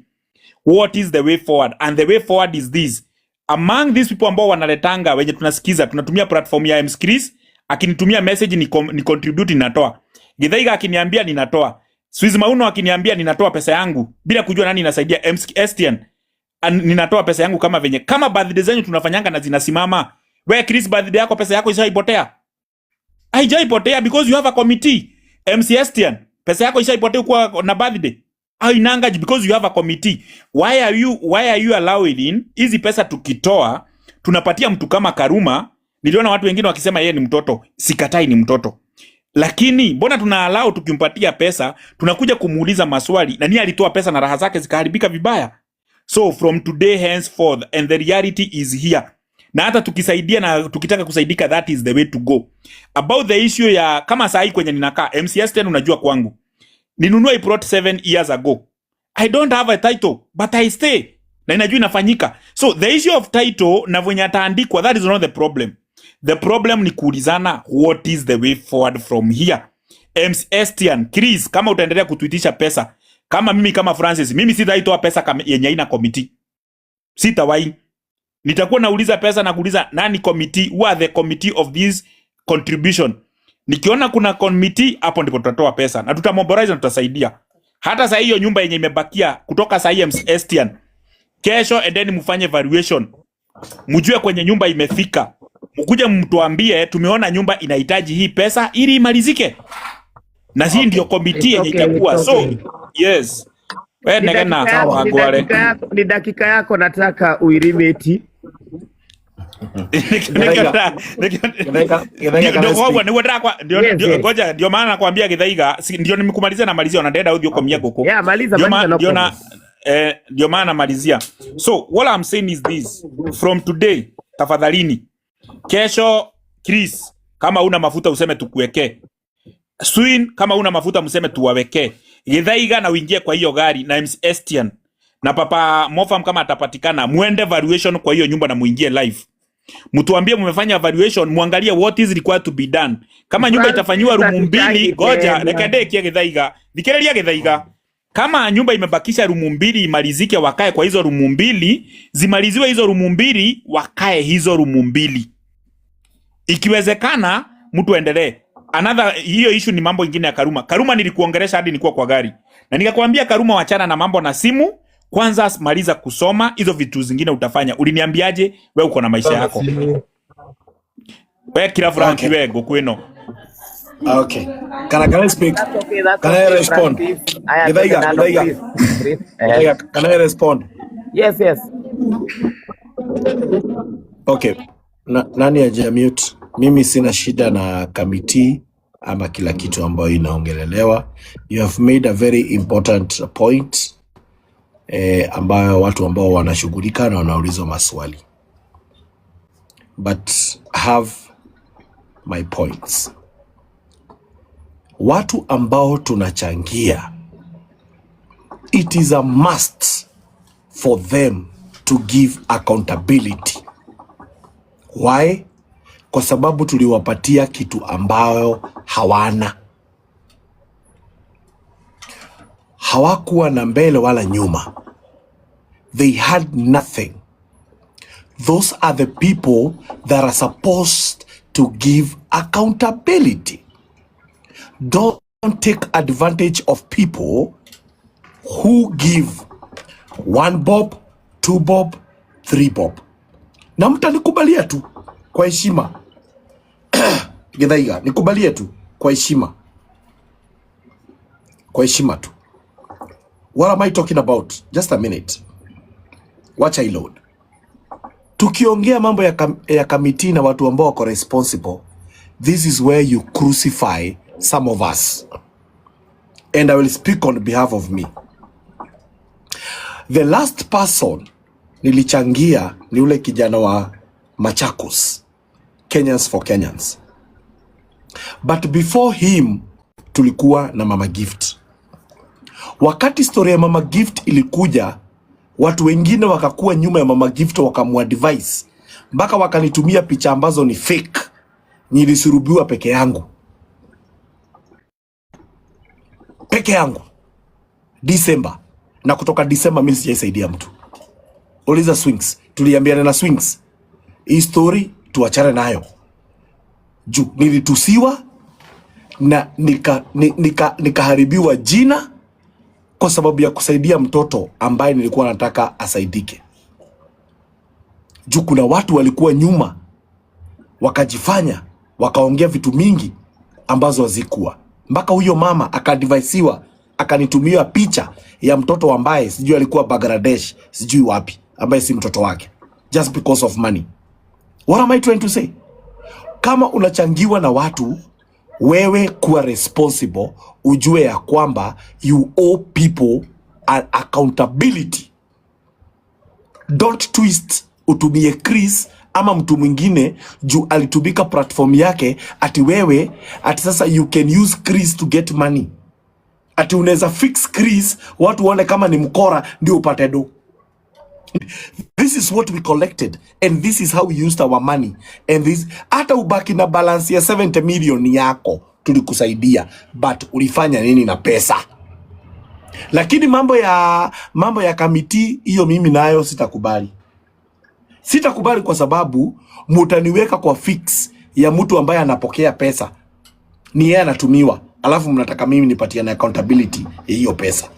What is the way forward? And the way forward is this. Among these people ambao wanaletanga wenye tunasikiza, tunatumia platform ya MC Chris, akinitumia message ni contribute ninatoa. Githaiga akiniambia ninatoa. Swiss Mauno akiniambia ninatoa pesa yangu bila kujua nani inasaidia. MC Estian ninatoa pesa yangu kama venye kama birthday zenyu tunafanyanga na zinasimama. Wewe Chris, birthday yako pesa yako ishaipotea? Haijaipotea because you have a committee. MC Estian, pesa yako ishaipotea kwa na birthday? Hainanga because you have a committee. Why are you allowing in hizi pesa tukitoa tunapatia mtu kama Karuma? Niliona watu wengine wakisema yeye ni mtoto. Sikatai ni mtoto. Lakini mbona tuna allow tukimpatia pesa tunakuja kumuuliza maswali na ni alitoa pesa na raha zake zikaharibika vibaya? So from today henceforth, and the reality is here, na hata tukisaidia na tukitaka kusaidika, that is the way to go. About the issue ya kama saa hii kwenye ninakaa, MCS 10, unajua kwangu ninunua hii plot 7 years ago. I don't have a title, but I stay na inajua inafanyika. So the issue of title na venye ataandikwa, that is not the problem. The problem ni kuulizana, what is the way forward from here? MC Estian, Chris, kama utaendelea kutuitisha pesa kama mimi, kama Francis, mimi sitaitoa pesa yenye haina committee. Sitawahi. Nitakuwa nauliza pesa na kuuliza nani committee, who are the committee of this contribution. Nikiona kuna committee, hapo ndipo tutatoa pesa na tutamobilize na tutasaidia. Hata saa hiyo nyumba yenye imebakia kutoka saa hii, MC Estian, kesho endeni mfanye valuation, mjue kwenye nyumba imefika, mkuje mtuambie tumeona nyumba inahitaji hii pesa ili imalizike, na hii ndio committee It's yenye okay, itakuwa. it's So okay. yes, we Ni negena dakika yako, ni wagware. dakika yako, ni dakika yako nataka uilimit. Githaiga, Githaiga, Githaiga, can I speak? Niguo ndakwa ndio. Yes, Ndio yes. ngoja, ndio maana nakwambia Githaiga, ndio nimekumalizia na malizia na ndenda uthio komia guku. Yeah, maliza, Ndio maliza, no ndio na problem. ndio maana namalizia. So what I'm saying is this: from today, tafadhalini, kesho Chris, kama una mafuta useme tukuwekee. Swin, kama una mafuta mseme tuwawekee. Githaiga na uingie kwa hiyo gari na MC Estian na Papa Mofam kama atapatikana, muende valuation kwa hiyo nyumba na muingie live, mtuambie mmefanya valuation, muangalie what is required to be done. Kama nyumba itafanyiwa Francis, rumu mbili, hatutaki goja tena. reke ndekie Githaiga, thikĩrĩria Githaiga. Kama nyumba imebakisha rumu mbili imalizike, wakae kwa hizo rumu mbili, zimaliziwe hizo rumu mbili, wakae hizo rumu mbili. Ikiwezekana mtu aendelee. Another hiyo issue ni mambo ingine ya Karuma. Karuma nilikuongelesha hadi nilikuwa kwa gari. Na nikakwambia Karuma, wachana na mambo na simu, kwanza maliza kusoma, hizo vitu zingine utafanya. Uliniambiaje? We uko na maisha yako. We kila Frank we ngũkũ ĩno. Okay. Can I speak? That's okay, that's Can I okay, respond? Francis. Aya, Githaiga, twende nalo, Githaiga. please. Please. Githaiga, can I respond? Yes. Okay. Nani aja mute? Mimi sina shida na committee ama kila kitu ambayo inaongelelewa. You have made a very important point ambayo watu ambao wanashughulika na wanaulizwa maswali. But have my points. Watu ambao tunachangia, it is a must for them to give accountability. Why? Kwa sababu tuliwapatia kitu ambayo hawana. Hawakuwa na mbele wala nyuma. They had nothing. Those are the people that are supposed to give accountability. Don't take advantage of people who give 1 bob, 2 bob, 3 bob. Na mtanikubalia tu kwa heshima, Githaiga, nikubalie tu kwa heshima, kwa heshima tu. What am I talking about? Just a minute, wacha I load. Tukiongea mambo ya committee na watu ambao wako responsible, this is where you crucify some of us, and I will speak on behalf of me. The last person nilichangia ni ule kijana wa Machakos, Kenyans for Kenyans, but before him tulikuwa na Mama Gift. Wakati story ya Mama Gift ilikuja, watu wengine wakakuwa nyuma ya Mama Gift wakamuadvise mpaka wakanitumia picha ambazo ni fake. Nilisurubiwa peke yangu, peke yangu December, na kutoka December mimi sijaisaidia mtu. Uliza Swings, tuliambiana na Swings, hii story tuachane nayo juu nilitusiwa na nikaharibiwa jina kwa sababu ya kusaidia mtoto ambaye nilikuwa nataka asaidike. Juu kuna watu walikuwa nyuma wakajifanya wakaongea vitu mingi ambazo hazikuwa, mpaka huyo mama akaadvisiwa akanitumia picha ya mtoto ambaye sijui alikuwa Bangladesh, sijui wapi, ambaye si mtoto wake, just because of money. What am I trying to say? Kama unachangiwa na watu, wewe kuwa responsible, ujue ya kwamba you owe people an accountability. Don't twist utumie Chris ama mtu mwingine juu alitumika platform yake, ati wewe ati sasa you can use Chris to get money, ati unaweza fix Chris watu waone kama ni mkora ndio upate do. This is what we collected and this is how we used our money and this, hata ubaki na balance ya 70 million yako tulikusaidia, but ulifanya nini na pesa? Lakini mambo ya committee hiyo mimi nayo sitakubali, sitakubali kwa sababu mutaniweka kwa fix ya mtu ambaye anapokea pesa, ni yeye anatumiwa, alafu mnataka mimi nipatiane accountability ya hiyo pesa.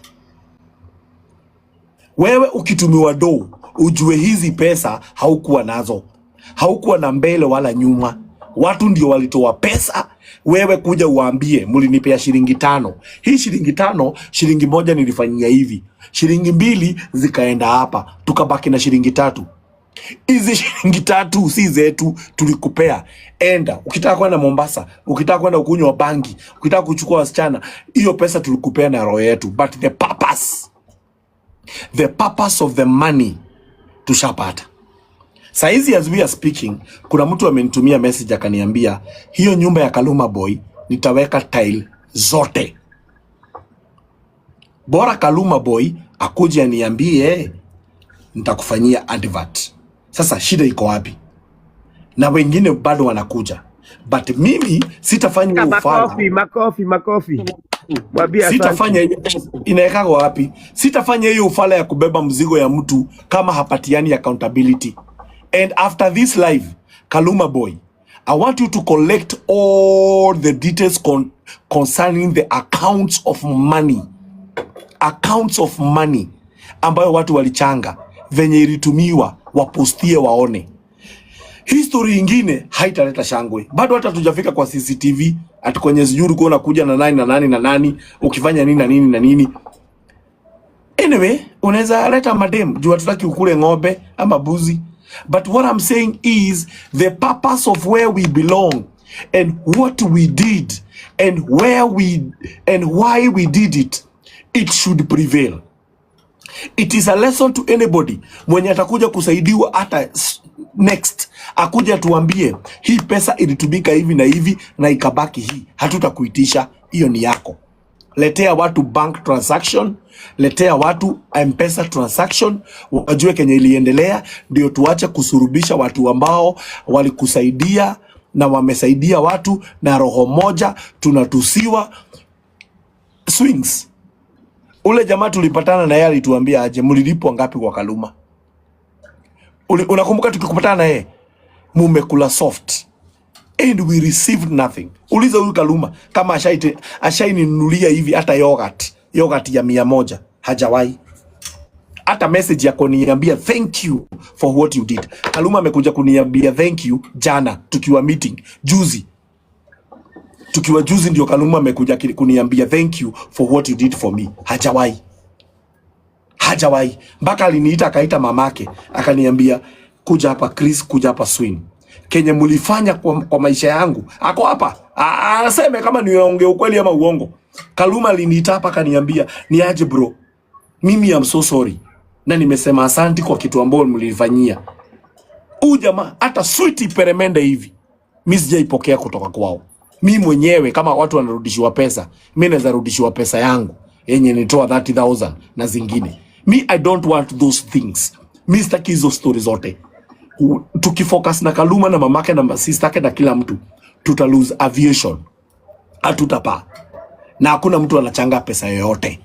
Wewe ukitumiwa do, ujue hizi pesa haukuwa nazo, haukuwa na mbele wala nyuma. Watu ndio walitoa pesa, wewe kuja uwaambie mlinipea shilingi 5. Hii shilingi 5, shilingi 1 nilifanyia hivi, shilingi 2 zikaenda hapa, tukabaki na shilingi 3. Hizi shilingi 3 si zetu, tulikupea. Enda ukitaka kwenda Mombasa, ukitaka kwenda kunywa bangi, ukitaka kuchukua wasichana, hiyo pesa tulikupea na roho yetu, but the purpose of the money tushapata. Saizi as we are speaking, kuna mtu amenitumia message akaniambia hiyo nyumba ya Kaluma Boy nitaweka tile zote. Bora Kaluma Boy akuje aniambie nitakufanyia advert. Sasa shida iko wapi? Na wengine bado wanakuja, but mimi sitafanya hiyo ufala. Makofi, makofi, makofi. Mwambie asante. Sitafanya hiyo, inawekagwa wapi? Sitafanya hiyo ufala ya kubeba mzigo ya mtu kama hapatiani accountability. And after this live, Kaluma Boy, I want you to collect all the details concerning the accounts of money, accounts of money ambayo watu walichanga, venye ilitumiwa, wapostie waone. History ingine haitaleta shangwe bado, hata tujafika kwa CCTV ati kwenye sijui ulikuwa unakuja na nani na nani na nani ukifanya nini na nini na nini. Anyway, unaweza leta madem juu hatutaki ukule ng'ombe ama buzi, but what I'm saying is the purpose of where we belong and what we did and where we and why we did it, it should prevail. It is a lesson to anybody mwenye atakuja kusaidiwa hata next akuja tuambie hii pesa ilitumika hivi na hivi na ikabaki hii, hatutakuitisha hiyo, ni yako. Letea watu bank transaction, letea watu M-Pesa transaction, wajue kenye iliendelea, ndio tuache kusurubisha watu ambao walikusaidia na wamesaidia watu na roho moja, tunatusiwa. Swings, ule jamaa tulipatana na yeye alituambia aje, mlilipwa ngapi kwa Kaluma? Unakumbuka tukikupatana na yeye? Mumekula soft and we received nothing. Uliza huyu Kaluma kama ashaininunulia hivi hata yogurt ya 100, hajawahi hata message ya kuniambia thank you for what you did. Kaluma amekuja kuniambia thank you jana tukiwa meeting juzi, tukiwa juzi ndio Kaluma amekuja kuniambia thank you for what you did for me. Hajawahi, hajawahi mpaka aliniita akaita mamake akaniambia kuja hapa Chris, kuja hapa Swin, kenye mulifanya kwa maisha yangu. Ako hapa aseme kama niongee ukweli ama uongo. Kaluma aliniita hapa akaniambia ni aje bro, mimi am so sorry na nimesema asanti kwa kitu ambayo mlifanyia. Huyu jamaa hata switi peremende hivi mi sijaipokea kutoka kwao. Mi mwenyewe kama watu wanarudishiwa pesa, mi naweza rudishiwa pesa yangu yenye nitoa 30,000 na zingine. Mi I don't want those things. Mi sitaki hizo story zote. Tukifocus na Kaluma na mamake na sister yake na kila mtu, tuta lose aviation, hatutapaa na hakuna mtu anachanga pesa yoyote,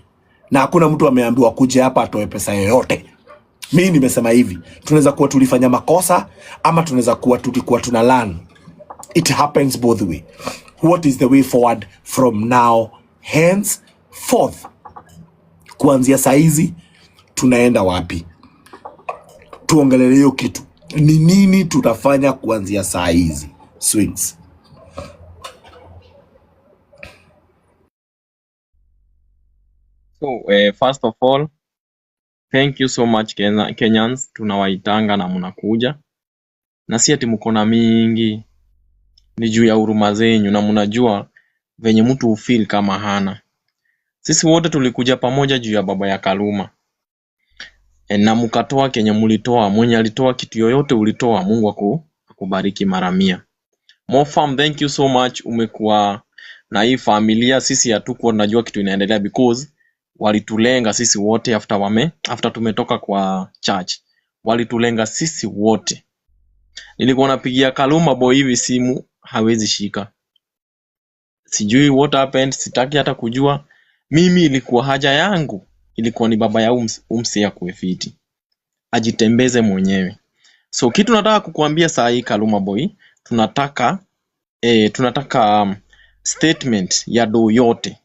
na hakuna mtu ameambiwa kuja hapa atoe pesa yoyote. Mi nimesema hivi, tunaweza kuwa tulifanya makosa ama tunaweza kuwa tulikuwa tuna learn. It happens both way. What is the way forward from now henceforth? Kuanzia saizi tunaenda wapi? Tuongelele hiyo kitu, ni nini tutafanya kuanzia saa hizi? Swings. So, first of all, thank you so much Kenyans, tunawaitanga na mnakuja. Na si ati mko na mingi, ni juu ya huruma zenyu na mnajua venye mtu hufeel kama hana. Sisi wote tulikuja pamoja juu ya baba ya Kaluma. Na mkatoa kenye mulitoa, mwenye alitoa kitu yoyote ulitoa, Mungu akubariki mara 100. Mofam, thank you so much, umekuwa na hii familia. Sisi hatukuwa tunajua kitu inaendelea because walitulenga sisi wote after tumetoka kwa church. Walitulenga sisi wote. Nilikuwa napigia Kaluma boy hivi simu hawezi shika. Sijui what happened, sitaki hata kujua. Mimi ilikuwa haja yangu, ilikuwa ni baba ya umsi ya kuefiti. Ajitembeze mwenyewe. So kitu nataka kukuambia saa hii Kaluma boy, tunataka statement ya do yote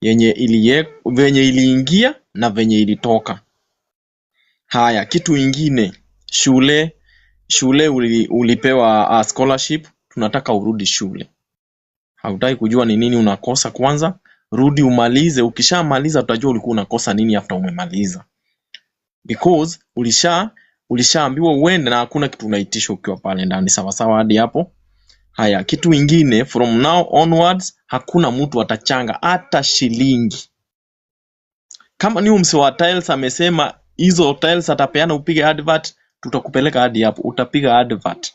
yenye venye iliingia na venye ilitoka. Haya, kitu ingine, shule ulipewa scholarship, tunataka urudi shule. Hautaki kujua ni nini unakosa kwanza, rudi umalize. Ukishamaliza utajua ulikuwa unakosa nini after umemaliza. Because ulishaambiwa uende na hakuna kitu unaitishwa ukiwa pale ndani. Sawa sawa hadi hapo. Haya, kitu ingine, from now onwards hakuna mtu atachanga hata shilingi. Kama ni mse wa tiles amesema hizo tiles atapeana upige advert, tutakupeleka hadi hapo, utapiga advert.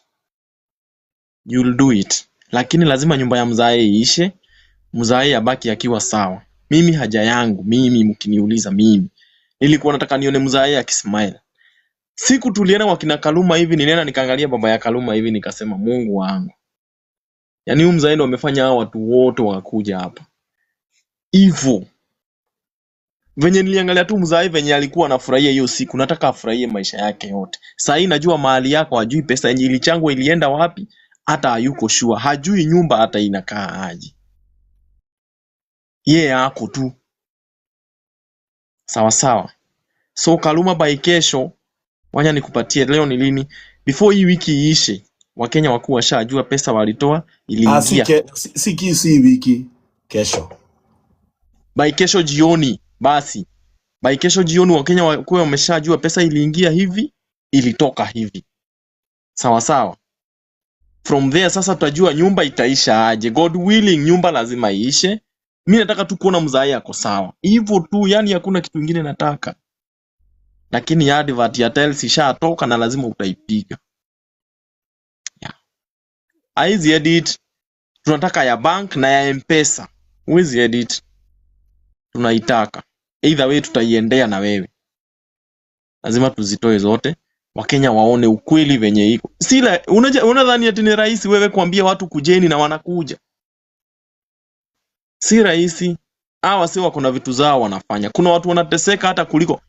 You'll do it. Lakini lazima nyumba ya mzae iishe, mzae abaki akiwa sawa. Mimi haja yangu, mimi mkiniuliza mimi, nilikuwa nataka nione mzae akismile. Siku tulienda kwa kina Kaluma hivi, nilienda nikaangalia baba ya Kaluma hivi nikasema Mungu wangu. Yaani huyu mzae ndo amefanya hao watu wote wakakuja hapa. Hivyo venye niliangalia tu mzae venye alikuwa anafurahia hiyo siku, nataka afurahie maisha yake yote. Saa hii najua mahali yako, hajui pesa yenye ilichangwa ilienda wapi, hata hayuko sure, hajui nyumba hata inakaa aje. Yeye ako tu. Sawa sawa. So Kaluma by kesho, wacha nikupatie leo ni lini, before hii wiki iishe, Wakenya wakuu washajua pesa walitoa iliingia. Si wiki, kesho. By kesho jioni basi. By kesho jioni Wakenya wakuu wameshajua pesa iliingia hivi, ilitoka hivi. Sawa sawa. From there sasa tutajua nyumba itaisha aje. God willing nyumba lazima iishe. Mimi nataka tu kuona mzae ako sawa. Hivyo tu, yani hakuna kitu kingine nataka. Lakini advert ya tiles ishatoka na lazima utaipiga. Yeah. Haizi edit. Tunataka ya bank na ya M-Pesa. Huwezi edit. Tunaitaka. Either way tutaiendea na wewe. Lazima tuzitoe zote. Wakenya waone ukweli venye iko. Sila, unadhani ati ni rahisi wewe kuambia watu kujeni na wanakuja? Si rahisi. Hawa si wako na vitu zao wanafanya. Kuna watu wanateseka hata kuliko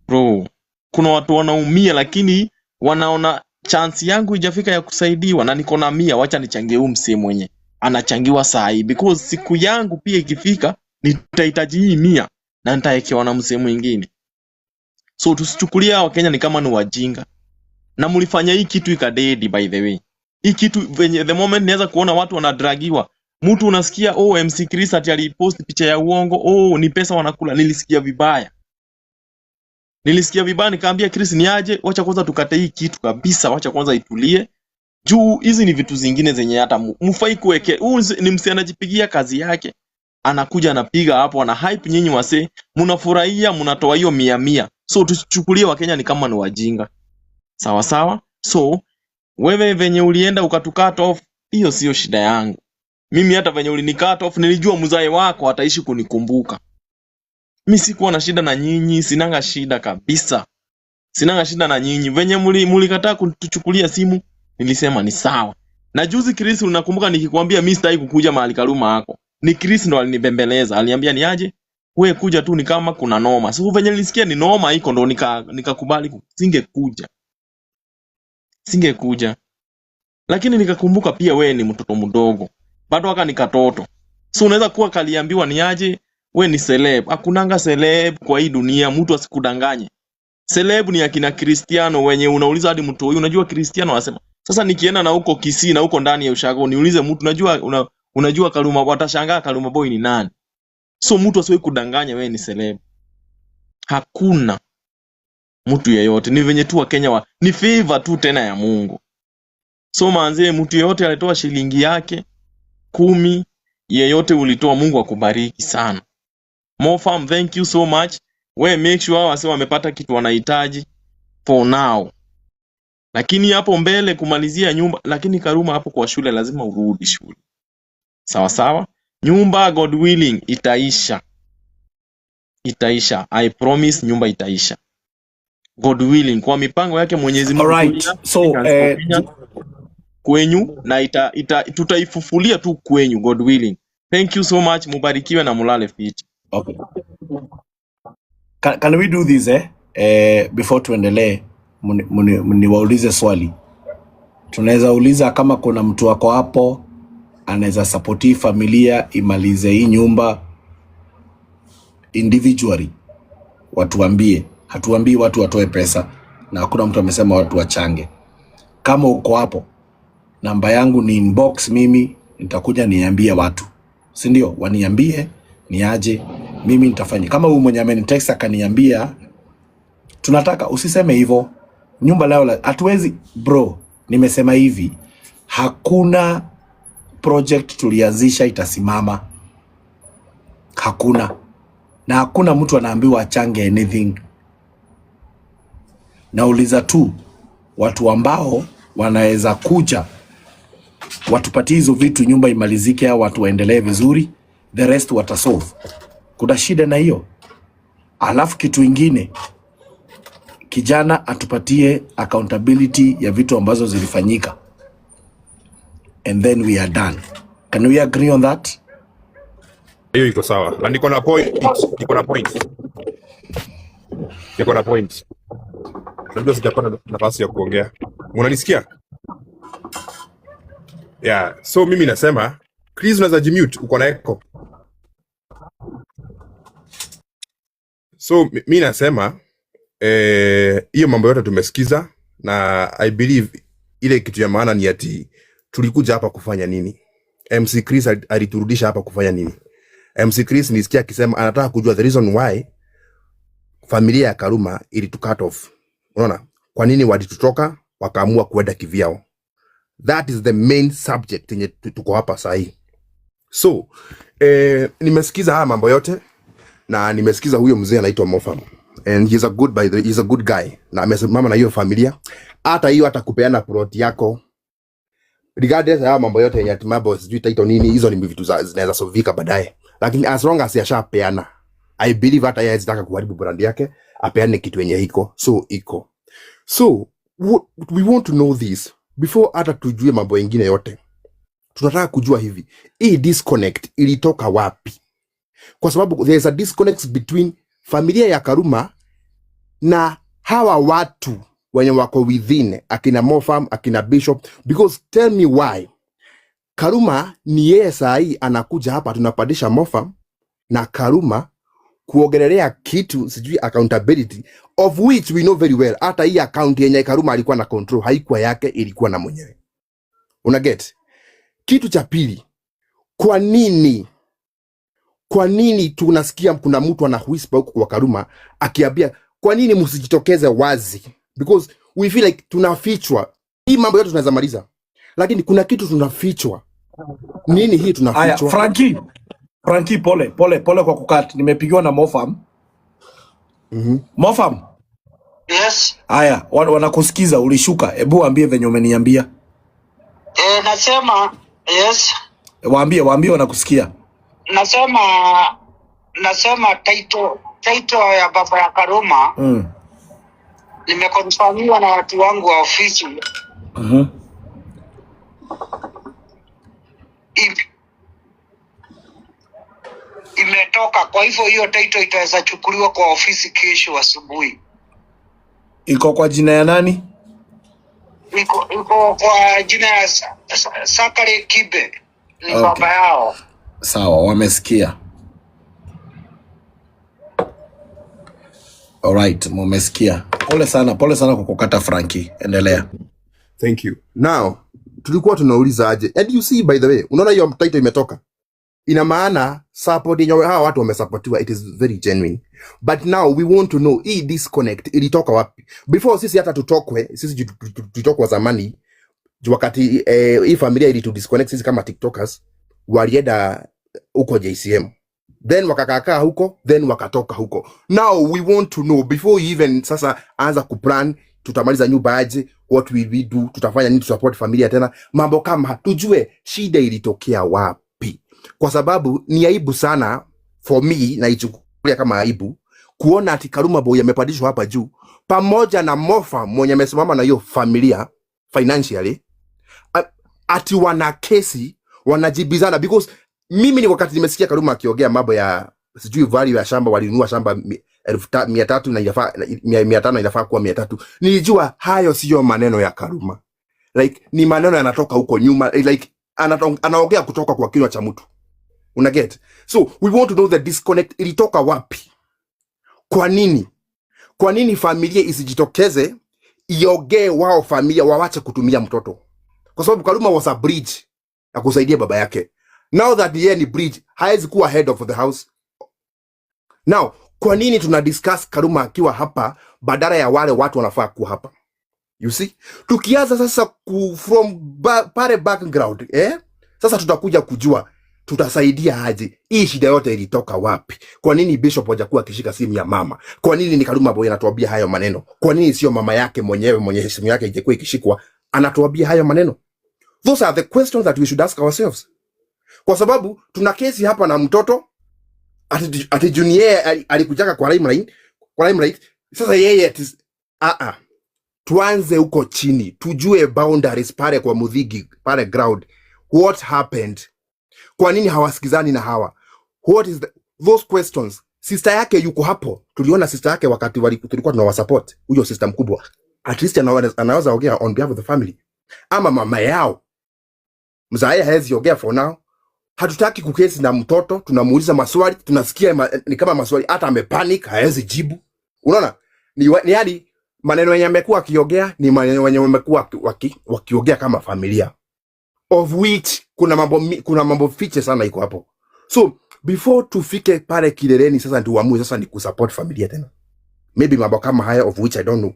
bro. Kuna watu wanaumia lakini Wanaona chance yangu ijafika ya kusaidiwa na niko na 100, wacha nichangie huu msee mwenye anachangiwa saa hii, because siku yangu pia ikifika nitahitaji hii 100 na nitawekewa na msee mwingine. So tusichukulia Wakenya ni kama ni wajinga, na mlifanya hii kitu ikadedi. By the way, hii kitu venye the moment niweza kuona watu wanadragiwa, mtu unasikia, "Oh, MC Chris ati alipost picha ya uongo, oh, ni pesa wanakula." Nilisikia vibaya, nilisikia vibaya, nikaambia Chris, "Ni aje, wacha kwanza tukate hii kitu kabisa, wacha kwanza itulie," juu hizi ni vitu zingine zenye hata mfai kuweke. Huyu ni msee anajipigia kazi yake, anakuja anapiga hapo, ana hype, nyinyi wasee mnafurahia, mnatoa hiyo mia mia. So tusichukulie Wakenya ni kama ni wajinga, sawa sawa. So wewe venye ulienda ukatu cut off, hiyo sio shida yangu mimi. Hata venye ulini cut off, nilijua mzae wako ataishi kunikumbuka. Mi sikuwa na shida na nyinyi, sinanga shida kabisa, sinanga shida na nyinyi. Venye mulikataa kutuchukulia simu, nilisema ni sawa. Na juzi Chris, unakumbuka nikikwambia mi sitaki kukuja mahali Kaluma hako? Ni Chris ndo alinibembeleza, aliniambia, "Ni aje, we kuja tu, ni kama kuna noma." So venye nilisikia ni noma iko, ndo nikakubali singekuja, singekuja, lakini nikakumbuka pia we ni mtoto mdogo bado, aka ni katoto, so unaweza kuwa kaliambiwa, "Ni aje, we ni celeb." Hakunanga celeb kwa hii dunia, mtu asikudanganye. Celeb ni akina Cristiano wenye unauliza hadi mtu huyu, "Unajua Cristiano?" Anasema. Sasa nikienda na huko Kisii na huko ndani ya ushago niulize mtu, "Unajua Kaluma?" Watashangaa Kaluma Boy ni nani. So mtu asiwahi kudanganya wewe ni celeb. Hakuna mtu yeyote, ni venye tu Wakenya ni favor tu tena ya Mungu. So manzie, mtu yeyote alitoa shilingi yake 10, yeyote ulitoa, Mungu akubariki sana. Mofam, thank you so much. We make sure wase wamepata kitu wanahitaji for now, lakini hapo mbele kumalizia nyumba. Lakini Karuma, hapo kwa shule lazima urudi shule, sawa sawa. Nyumba, God willing, itaisha, itaisha. I promise, nyumba itaisha, God willing, kwa mipango yake Mwenyezi Mungu. Alright. So Kwenyu na tutaifufulia tu kwenyu, God willing. Thank you so much, mubarikiwe na mulale fiti. Okay. Can we do this, eh? Before tuendelee, niwaulize swali. Tunaweza uliza kama kuna mtu wako hapo anaweza support hii familia imalize hii nyumba individually, watuambie. Hatuambii watu watoe pesa na hakuna mtu amesema watu wachange. Kama uko hapo, namba yangu ni inbox, mimi nitakuja niambie watu, si ndio? Waniambie ni aje, mimi nitafanya. Kama huyu mwenye amenitext akaniambia tunataka, usiseme hivyo, nyumba leo hatuwezi bro. Nimesema hivi, hakuna project tulianzisha itasimama, hakuna, na hakuna mtu anaambiwa achange anything. Nauliza tu watu ambao wanaweza kuja watupatie hizo vitu, nyumba imalizike, au watu waendelee vizuri, the rest watasolve. Kuna shida na hiyo? Alafu kitu ingine, kijana atupatie accountability ya vitu ambazo zilifanyika and then we are done. Can we agree on that? Hiyo iko sawa, na niko na point, niko na point, niko na point. Najua sijapata nafasi ya kuongea, unanisikia? Yeah, so mimi nasema, Chris, unaweza jimute, uko na echo. So mi nasema hiyo mambo yote tumesikiza na I believe ile kitu ya maana ni ati tulikuja hapa kufanya nini? MC Chris aliturudisha hapa kufanya nini? MC Chris nisikia akisema anataka kujua the reason why familia ya Karuma ilitu cut off. Unaona? Kwa nini walitutoka wakaamua kuenda kivyao? That is the main subject yenye tuko hapa sahi. So, nimesikiza haya mambo yote na nimesikiza huyo mzee anaitwa Mofam. And he's a good, by the way, he's a good guy. Na amesimama na hiyo familia. Hata hiyo hata kupeana plot yako regardless ya haya mambo yote yenye ati mambo sijui title nini, hizo ni vitu zinaweza solvika baadaye, lakini as long as yashapeana, I believe hata yeye hawezi taka kuharibu brand yake, apeane kitu yenye iko so iko so. What we want to know this before hata tujue mambo mengine yote, tunataka kujua hivi, hii disconnect ilitoka wapi? Kwa sababu there is a disconnect between familia ya Karuma na hawa watu. Wenye wako within, akina Mofam, akina Bishop, because tell me why Karuma ni yeye saa hii anakuja hapa tunapandisha Mofam na Karuma kuongelelea kitu sijui accountability, of which we know very well hata hii account yenye Karuma alikuwa na control haikuwa yake, ilikuwa na mwenyewe. Una get? Kitu cha pili, kwa nini tunasikia kuna mtu ana whisper huko kwa Karuma akiambia kwa nini msijitokeze wazi? Because we feel like tunafichwa. Hii mambo yote tunaweza maliza, lakini kuna kitu tunafichwa. Nini hii Aya, tunafichwa? Frankie, Frankie, pole pole pole kwa kukat. Nimepigiwa na Mofam. Mofam, Yes. haya, wanakusikiza, ulishuka. Hebu waambie venye umeniambia. Nasema yes. Waambie, waambie wanakusikia. Nasema title ya baba ya Karuma nimeconfirmiwa na watu wangu wa ofisi imetoka. Kwa hivyo hiyo title itaweza chukuliwa kwa ofisi kesho asubuhi. Iko kwa jina ya nani? Iko kwa jina ya Sakare Kibe, ni baba yao. Sawa, wamesikia. Alright, mumesikia. Pole sana, pole sana kwa kukata Frankie. Endelea. Thank you. Now, tulikuwa tunauliza aje. And you see, by the way, unaona hiyo title imetoka. Ina maana support yenye hawa watu wamesapotiwa, it is very genuine. But now we want to know hii disconnect ilitoka wapi? Before sisi hata tutokwe, sisi tutokwa zamani, juu wakati hii familia ilitu disconnect sisi kama TikTokers, walienda huko JCM. Then wakakakaa huko, then wakatoka huko. Now we want to know before you even sasa anza kuplan tutamaliza nyumba aje, what will we do, tutafanya nini tusupport familia tena, mambo kama tujue shida ilitokea wapi, kwa sababu ni aibu sana for me, naichukulia kama aibu kuona ati Karuma Boy amepandishwa hapa juu pamoja na Mofa mwenye amesimama na hiyo familia financially, ati wana kesi wanajibizana, because mimi ni wakati nimesikia Karuma akiongea mambo ya sijui value ya shamba, walinunua shamba 300,000 na inafaa 500, inafaa kuwa 300, nilijua hayo siyo maneno ya Karuma, like ni maneno yanatoka huko nyuma, like anaongea kutoka kwa kinywa cha mtu, una get? So we want to know the disconnect ilitoka wapi. Kwa nini familia isijitokeze iongee wao familia, wawache kutumia mtoto? Kwa sababu Karuma was a bridge ya kusaidia baba yake. Now that yeye ni bridge, hawezi kuwa head of the house. Now kwa nini tuna discuss Karuma akiwa hapa badala ya wale watu wanafaa kuwa hapa? You see, tukianza sasa from pale background, sasa tutakuja kujua tutasaidia aje, hii shida yote ilitoka wapi? Kwa nini Bishop hajakuwa akishika simu ya mama? Kwa nini ni Karuma Boy anatuambia hayo maneno? Kwa nini sio mama yake mwenyewe mwenye simu yake ingekuwa ikishikwa anatuambia hayo maneno? Those are the questions that we should ask ourselves, kwa sababu tuna kesi hapa na mtoto ati junior alikujaga kwa limelight. Sasa yeye ati ah ah, tuanze huko chini tujue boundaries pale kwa mudhigi pale ground, what happened? Kwa nini hawasikizani na hawa? What is those questions. Sister yake yuko hapo, tuliona sister yake wakati tulikuwa tunawasupport. Huyo sister mkubwa at least anaweza ongea on behalf of the family, ama mama yao mzae hawezi ongea for now. Hatutaki kukesi na mtoto, tunamuuliza maswali, tunasikia ni kama maswali hata amepanic, hawezi jibu. Unaona, ni yani maneno yenye amekuwa akiongea ni maneno yenye wamekuwa wakiongea kama familia, of which kuna mambo fiche sana iko hapo. So before tufike pale kileleni sasa ndio uamue sasa ni kusupport familia tena, maybe mambo kama haya, of which I don't know.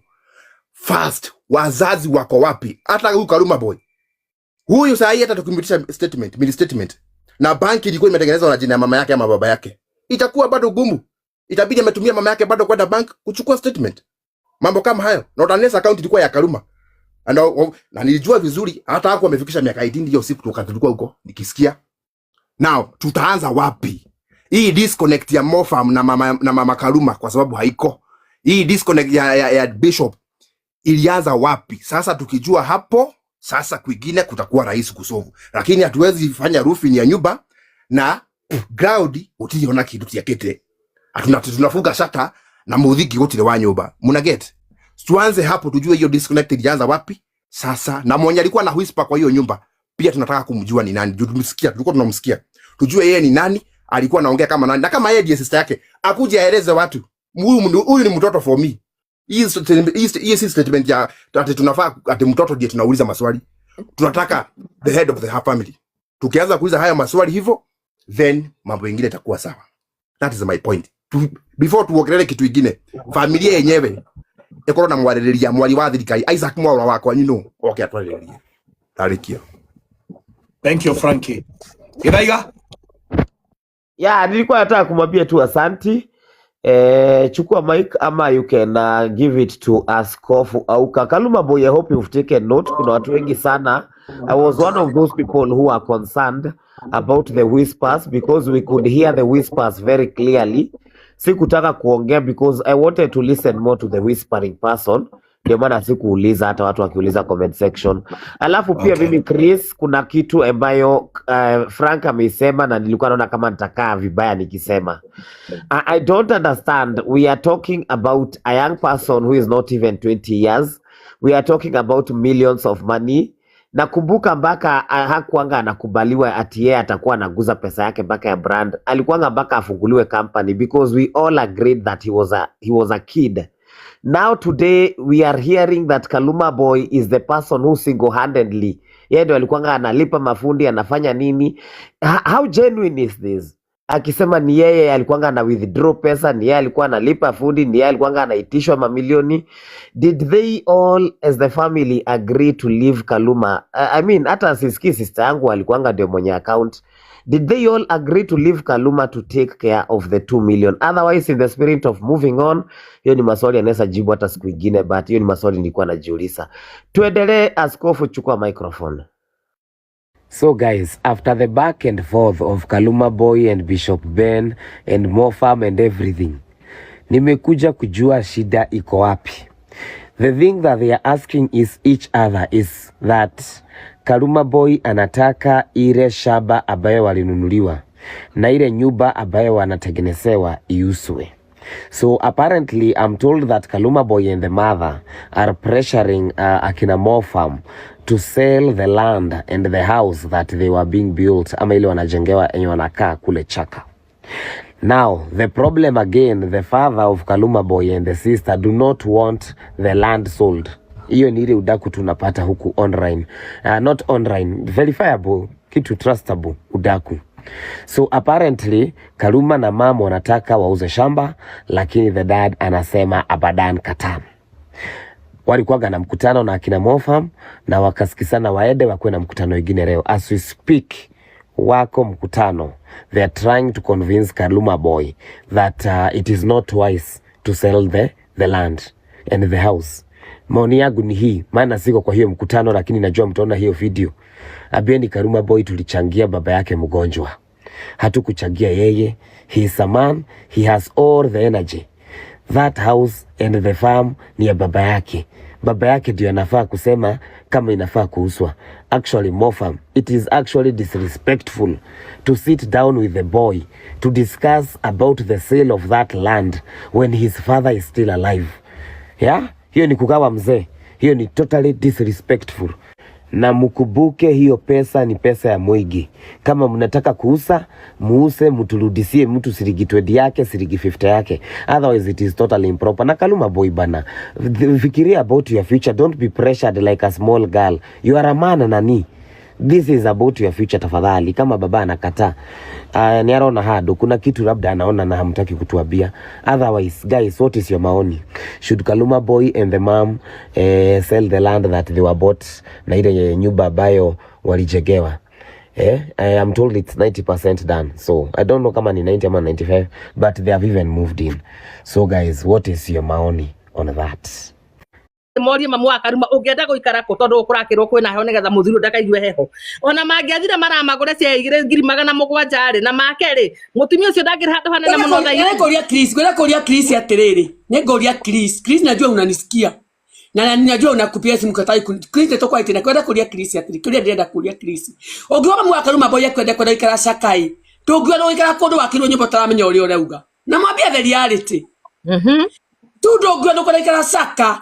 First, wazazi wako wapi? Hata huyu Karuma Boy huyu saa hii hata tukimpitisha statement, mini statement, na banki ilikuwa imetengenezwa na jina ya mama yake ama baba yake, itakuwa bado gumu. Itabidi ametumia mama yake bado kwenda bank kuchukua statement, mambo kama hayo. Na unless account ilikuwa ya Karuma na nilijua vizuri hata hakuwa amefikisha miaka 18 hiyo siku tulikuwa huko nikisikia. Now tutaanza wapi hii disconnect ya Mofam na mama Karuma? Kwa sababu haiko hii disconnect ya Bishop ilianza wapi? Sasa tukijua hapo, sasa kwingine kutakuwa rahisi kusolve, lakini hatuwezi fanya roofing ya nyumba na ground utiliona kindu tiakite. Atuna tunafunga shata na muthingi gutire wa nyumba, muna get? Tuanze hapo tujue hiyo disconnect ilianza wapi sasa, na mwenye alikuwa na whisper kwa hiyo nyumba pia tunataka kumjua ni nani. Juu tumsikia, tulikuwa tunamsikia, tujue yeye ni nani, alikuwa anaongea kama nani, na kama yeye ndiye sister yake akuje aeleze watu, huyu ni mtoto for me. Hii si statement ya ati tunafaa ati mtoto ndiye tunauliza maswali. Tunataka the head of the family. Tukianza kuuliza haya maswali hivyo, then mambo mengine itakuwa sawa. That is my point. Before tuongelele kitu ingine, familia yenyewe ikorwo na mwarĩrĩria mwari wa thirikari Isaac Mwaura wakwa nyino oke atwarĩrĩrie. Tarĩkia. Thank you, Frankie. Githaiga. Ya, nilikuwa nataka kumwambia tu asanti. Chukua mic ama you can give it to Askofu Auka. Kaluma Boy, I hope you've taken note. Kuna watu wengi sana. I was one of those people who are concerned about the whispers because we could hear the whispers very clearly. Sikutaka kuongea because I wanted to listen more to the whispering person. Ndio maana sikuuliza hata watu wakiuliza comment section. Alafu pia mimi Chris, kuna kitu ambayo Frank ameisema na nilikuwa naona kama nitakaa vibaya nikisema. I don't understand. We are talking about a young person who is not even 20 years. We are talking about millions of money. Nakumbuka mpaka hakuanga anakubaliwa ati yeye atakuwa anaguza pesa yake mpaka ya brand. Alikuanga mpaka afunguliwe company because we all agreed that he was a kid. Now today we are hearing that Kaluma Boy is the person who single-handedly, yeye ndio alikuwanga analipa mafundi, anafanya nini. How genuine is this? Akisema ni yeye alikuwanga ana withdraw pesa, ni yeye alikuwa analipa fundi, ni yeye alikuwanga anaitishwa mamilioni. Did they all as the family agree to leave Kaluma? I mean, hata sisikii sister yangu alikuwanga ndio mwenye account. Did they all agree to leave Kaluma to take care of the 2 million? Otherwise, in the spirit of moving on, hiyo ni maswali anaweza jibu hata siku ingine, but hiyo ni maswali nilikuwa najiuliza. Tuendelee. Askofu, chukua microphone. So guys, after the back and forth of Kaluma Boy and Bishop Ben and Mofam and everything, nimekuja kujua shida iko wapi. The thing that they are asking is each other is that Kaluma Boy anataka ile shamba ambayo walinunuliwa na ile nyumba ambayo wanatengenezewa iuzwe. So apparently I'm told that Kaluma Boy and the mother are pressuring akina Mofam to sell the land and the house that they were being built, ama ile wanajengewa enye wanakaa kule Chaka. Now, the problem again, the father of Kaluma Boy and the sister do not want the land sold. Hiyo ni ile udaku tunapata huku online. Not online, verifiable, kitu trustable, udaku. So apparently Kaluma na mama wanataka wauze shamba, lakini the dad anasema abadan katan. Walikuwaga na mkutano na akina Mofam na wakasikizana waende wakuwe na mkutano wengine leo. As we speak, wako mkutano. They are trying to convince Kaluma Boy that it is not wise to sell the land and the house. Maoni yangu ni hii, maana siko kwa hiyo mkutano, lakini najua mtaona hiyo video. Ambieni Kaluma Boy tulichangia baba yake mgonjwa, hatukuchangia yeye. He is a man, he has all the energy. That house and the farm ni ya baba yake. Baba yake ndio anafaa kusema kama inafaa kuuzwa. Actually, Mofam, it is actually disrespectful to sit down with the boy to discuss about the sale of that land when his father is still alive. Yeah? Hiyo ni kugawa mzee. Hiyo ni totally disrespectful. Na mkumbuke hiyo pesa ni pesa ya Mwigi. Kama mnataka kuuza, muuse, mturudisie mtu shilingi 20 yake, shilingi 50 yake. Otherwise it is totally improper. Na Kaluma Boy bana, fikiria about your future. Don't be pressured like a small girl. You are a man, nani. This is about your future tafadhali. Kama baba anakataa, ni araona hado kuna kitu labda anaona na hamtaki kutuambia. Otherwise guys, what is your maoni? Should Kaluma Boy and the mom sell the land that they were bought na ile nyumba ambayo walijengewa? I am told it's 90% done, so I don't know kama ni 90 ama 95, but they have even moved in. So guys, what is your maoni on that? Morie mamu wa Karuma, ũngĩenda gũikara kũ, tondũ kũrakĩrwo kwĩna heho nĩgetha mũthuri ũyũ ndakaigue heho. Ona mangĩathire maramagũre cia igĩrĩ 700,000 rĩ, na make rĩ, mũtumia ũcio ndangĩrĩ handũ hanene mũno thaa ici. Ngũria Chris, ngwenda kũria Chris atĩrĩrĩ, nĩ ngũria Chris. Chris, najua unanisikia na ninajua unakupigia simu katai. Chris nĩtũkwa tena kwenda kũria Chris atĩrĩ, kĩũria ndĩrenda kũria Chris, ũngiuga mamu wa Karuma Boy akwenda kwenda gũikara Cakai, ndũngiuga gũikara kũndũ wakĩrwo nyũmba ũtaramenya ũrĩa ũrauga, na mwambie the reality tu, ndũngiuga ndũkwenda gũikara Caka.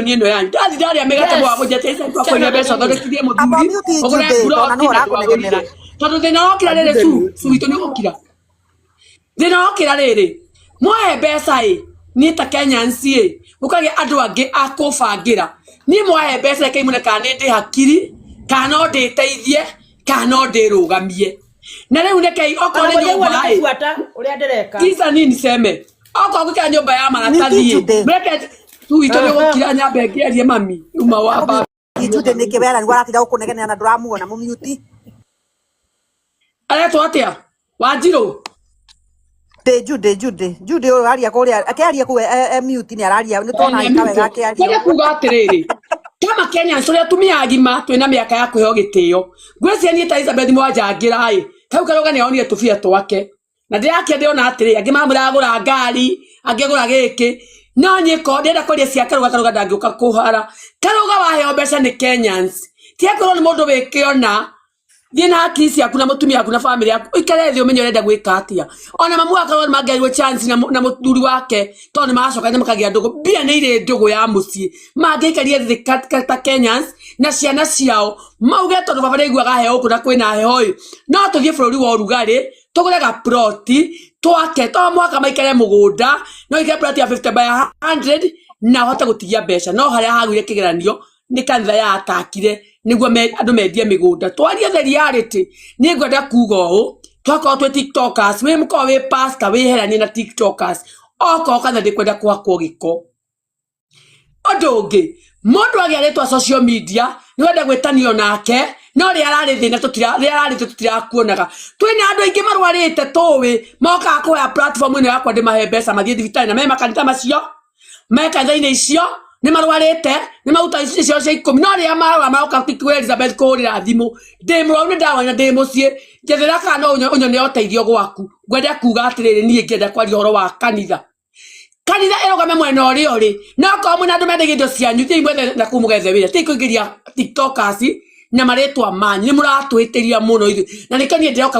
milioni ĩno yanyu. Ndathi ndarĩa mĩgate mwagũnjete ica twakũria mbeca thondekithie Amba mũthuri mute ũgũre Jube tondũ mburoti nĩwe na ũrakũnegenera. twagũrire. Tondũ thĩna wokira rĩrĩ su su witũ nĩ gũkira. Thĩna wokĩra rĩrĩ, mwahe mbeca ĩ, niĩ ta Kenyans ĩ, gũkagĩa andũ angĩ a kũbangĩra. Niĩ mwahe mbeca rekei muone kana nĩ ndĩ hakiri, kana no ndĩteithie, kana no ndĩrũgamie. Na rĩu rekei okorwo Ona nĩ mũnyaigua nyũmba nĩ ĩ, kũbuata ũrĩa ndĩreka. Kisa nini niseme okorwo ngũikara nyũmba ya maratathi Nĩkĩ ĩ, Jude? mreke tu witũ nĩ gũkira nyambe ngĩarie mami uma wa baba. Jude nĩkĩ wera nĩguo aratinda gũkũnegenera na ndũramuona mũmiuti. Aretwo atĩa? Wanjirũ. Ndĩ Jude Jude Jude ũyũ aria kũrĩa akĩaria kũu e mute nĩ araria nĩ tuona agĩka wega akĩaria. Kwenda kuga atĩrĩrĩ, kama Kenyans tũrĩ atumia agima twĩna mĩaka ya kũheo gĩtĩo, ngwĩciria niĩ ta Elizabeth Mwanjangĩra ĩ, kau karoga nĩ onire tũbia twake na ndĩrakia ndĩrona atĩrĩ, angĩ mamwĩra agũra ngari, angĩ agũra gĩkĩ, no niĩ ko ndĩrenda kwaria cia Karuga, Karuga ndangĩũka kũhara. Karuga waheo mbeca nĩ Kenyans, tiga kwĩrwo nĩ mũndũ wĩkĩona thiĩ na hakiri ciaku na mũtumia waku na famĩlĩ yaku ũikare thĩ ũmenye ũrenda gwĩka atĩa. Ona mamu wa Karuga nĩmangĩaheirwo chance na mũthuri wake tondũ nĩmaracokanire makagĩa ndũgũ, mbia nĩ irĩ ndũgũ ya mũciĩ, mangĩikaria thĩ ta Kenyans na ciana ciao mauge tondũ baba nĩaiguaga heho gũkũ na kwĩna heho ĩ, no tũthiĩ bũrũri wa ũrugarĩ tũgũre ga ploti twake, to mũhaka maikare mũgũnda, no ikare ploti ya 50 by 100 na ũhote gũtigia mbeca. No harĩa hagũire kĩgeranio nĩ kanitha ya atakire nĩguo andũ mendie mĩgũnda. Twarie the reality, niĩ ngwenda kuga ũũ, twakorwo twĩ tiktokers, wĩ mũkorwo wĩ pastor wĩheranie na tiktokers, okorwo kanitha ndĩkwenda kwakwo gĩko. Ũndũ ũngĩ, mũndũ agĩa rĩtwa social media nĩ wenda gwĩtanio nake, no rĩrĩa ararĩ thĩna tũtira, rĩrĩa ararĩ thĩ tũtirakuonaga. Twĩna andũ aingĩ marwarĩte tũĩ, mokaga kũhoya platform ĩno yakwa ndĩmahe mbeca mathiĩ thibitarĩ na me makanitha macio, me kanitha-inĩ icio, nĩ marwarĩte, nĩ maruta icunjĩ ciao cia ikũmi, no rĩrĩa marwara maroka kwĩ Elizabeth kũhũrĩra thimũ, ndĩ mũrwaru nĩ ndawona ndĩ mũciĩ, njethera kana no ũnyone ũteithio gwaku. Ngwenda kuga atĩrĩrĩ, niĩ ngĩenda kwaria ũhoro wa kanitha. Kanitha ĩrũgame mwena ũrĩa ũrĩ, no korwo mwĩna andũ mendagia indo cianyu, thiĩi mwethe na kũu mũgethe wĩra, tigai kũingĩria tiktokers na marĩtwa manyu, nĩ mũratũhĩtĩria mũno ithuĩ. Na nĩkĩo niĩ ndĩroka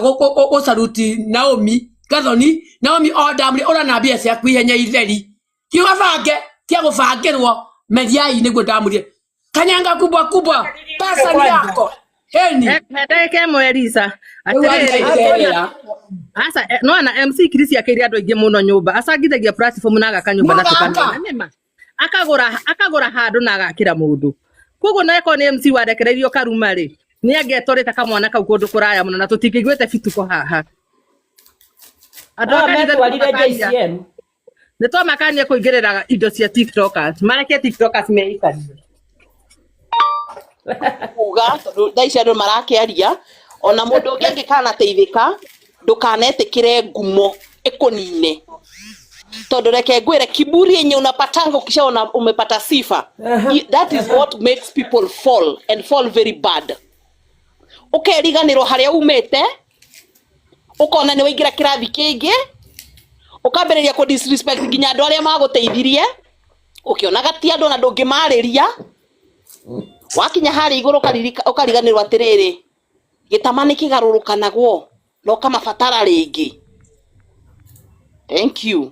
gũcaruti Naomi Gathoni, Naomi Ondamri, ũra na mbia ciaku ihenya itheri, kiuga bange tia gũbangĩrwo meriai, nĩguo ndamũrie kanyanga kubwa kubwa, pesa ni yako heni. Ndagĩka ĩmwe Elisa, Rĩu atĩrĩrĩ, aria aca nona MC Chris akĩire andũ aingĩ mũno nyũmba, acangithagia platform na agaka nyũmba na Mũgaka. tũkanona nĩma akagũra handũ na agakĩra mũndũ. Koguo na eko nĩ MC warekereirio Karuma rĩ, nĩ angĩetwarĩte kamwana kau kũndũ kũraya mũno na tũtingĩiguĩte bituko haha. Andũ a No kanitha metwarire nĩtwamakania JCM. nĩtwamakania kũingĩrĩra indo cia tiktokers, mareke tiktokers meikarie. Kuga tondũ thaa ici andũ marakĩaria, ona mũndũ ũngĩ angĩkanateithĩka, ndũkanetĩkĩre ngumo ĩkũnine, tondũ reke ngwĩre, kiburi yenye unapatanga ukishaona umepata sifa, that is what makes people fall and fall very bad. Ũkeriganĩrwo harĩa umĩte, ũkona nĩ waingĩra kĩrathi kĩngĩ, ũkambĩrĩria kũ disrespect nginya andũ arĩa magũteithirie, ũkĩonaga ti andũ na ndũngĩmarĩria. Wakinya harĩa igũrũ ũkariganĩrwo atĩrĩrĩ, gĩtama nĩ kĩgarũrũkanagwo na ũkamabatara rĩngĩ. Thank you.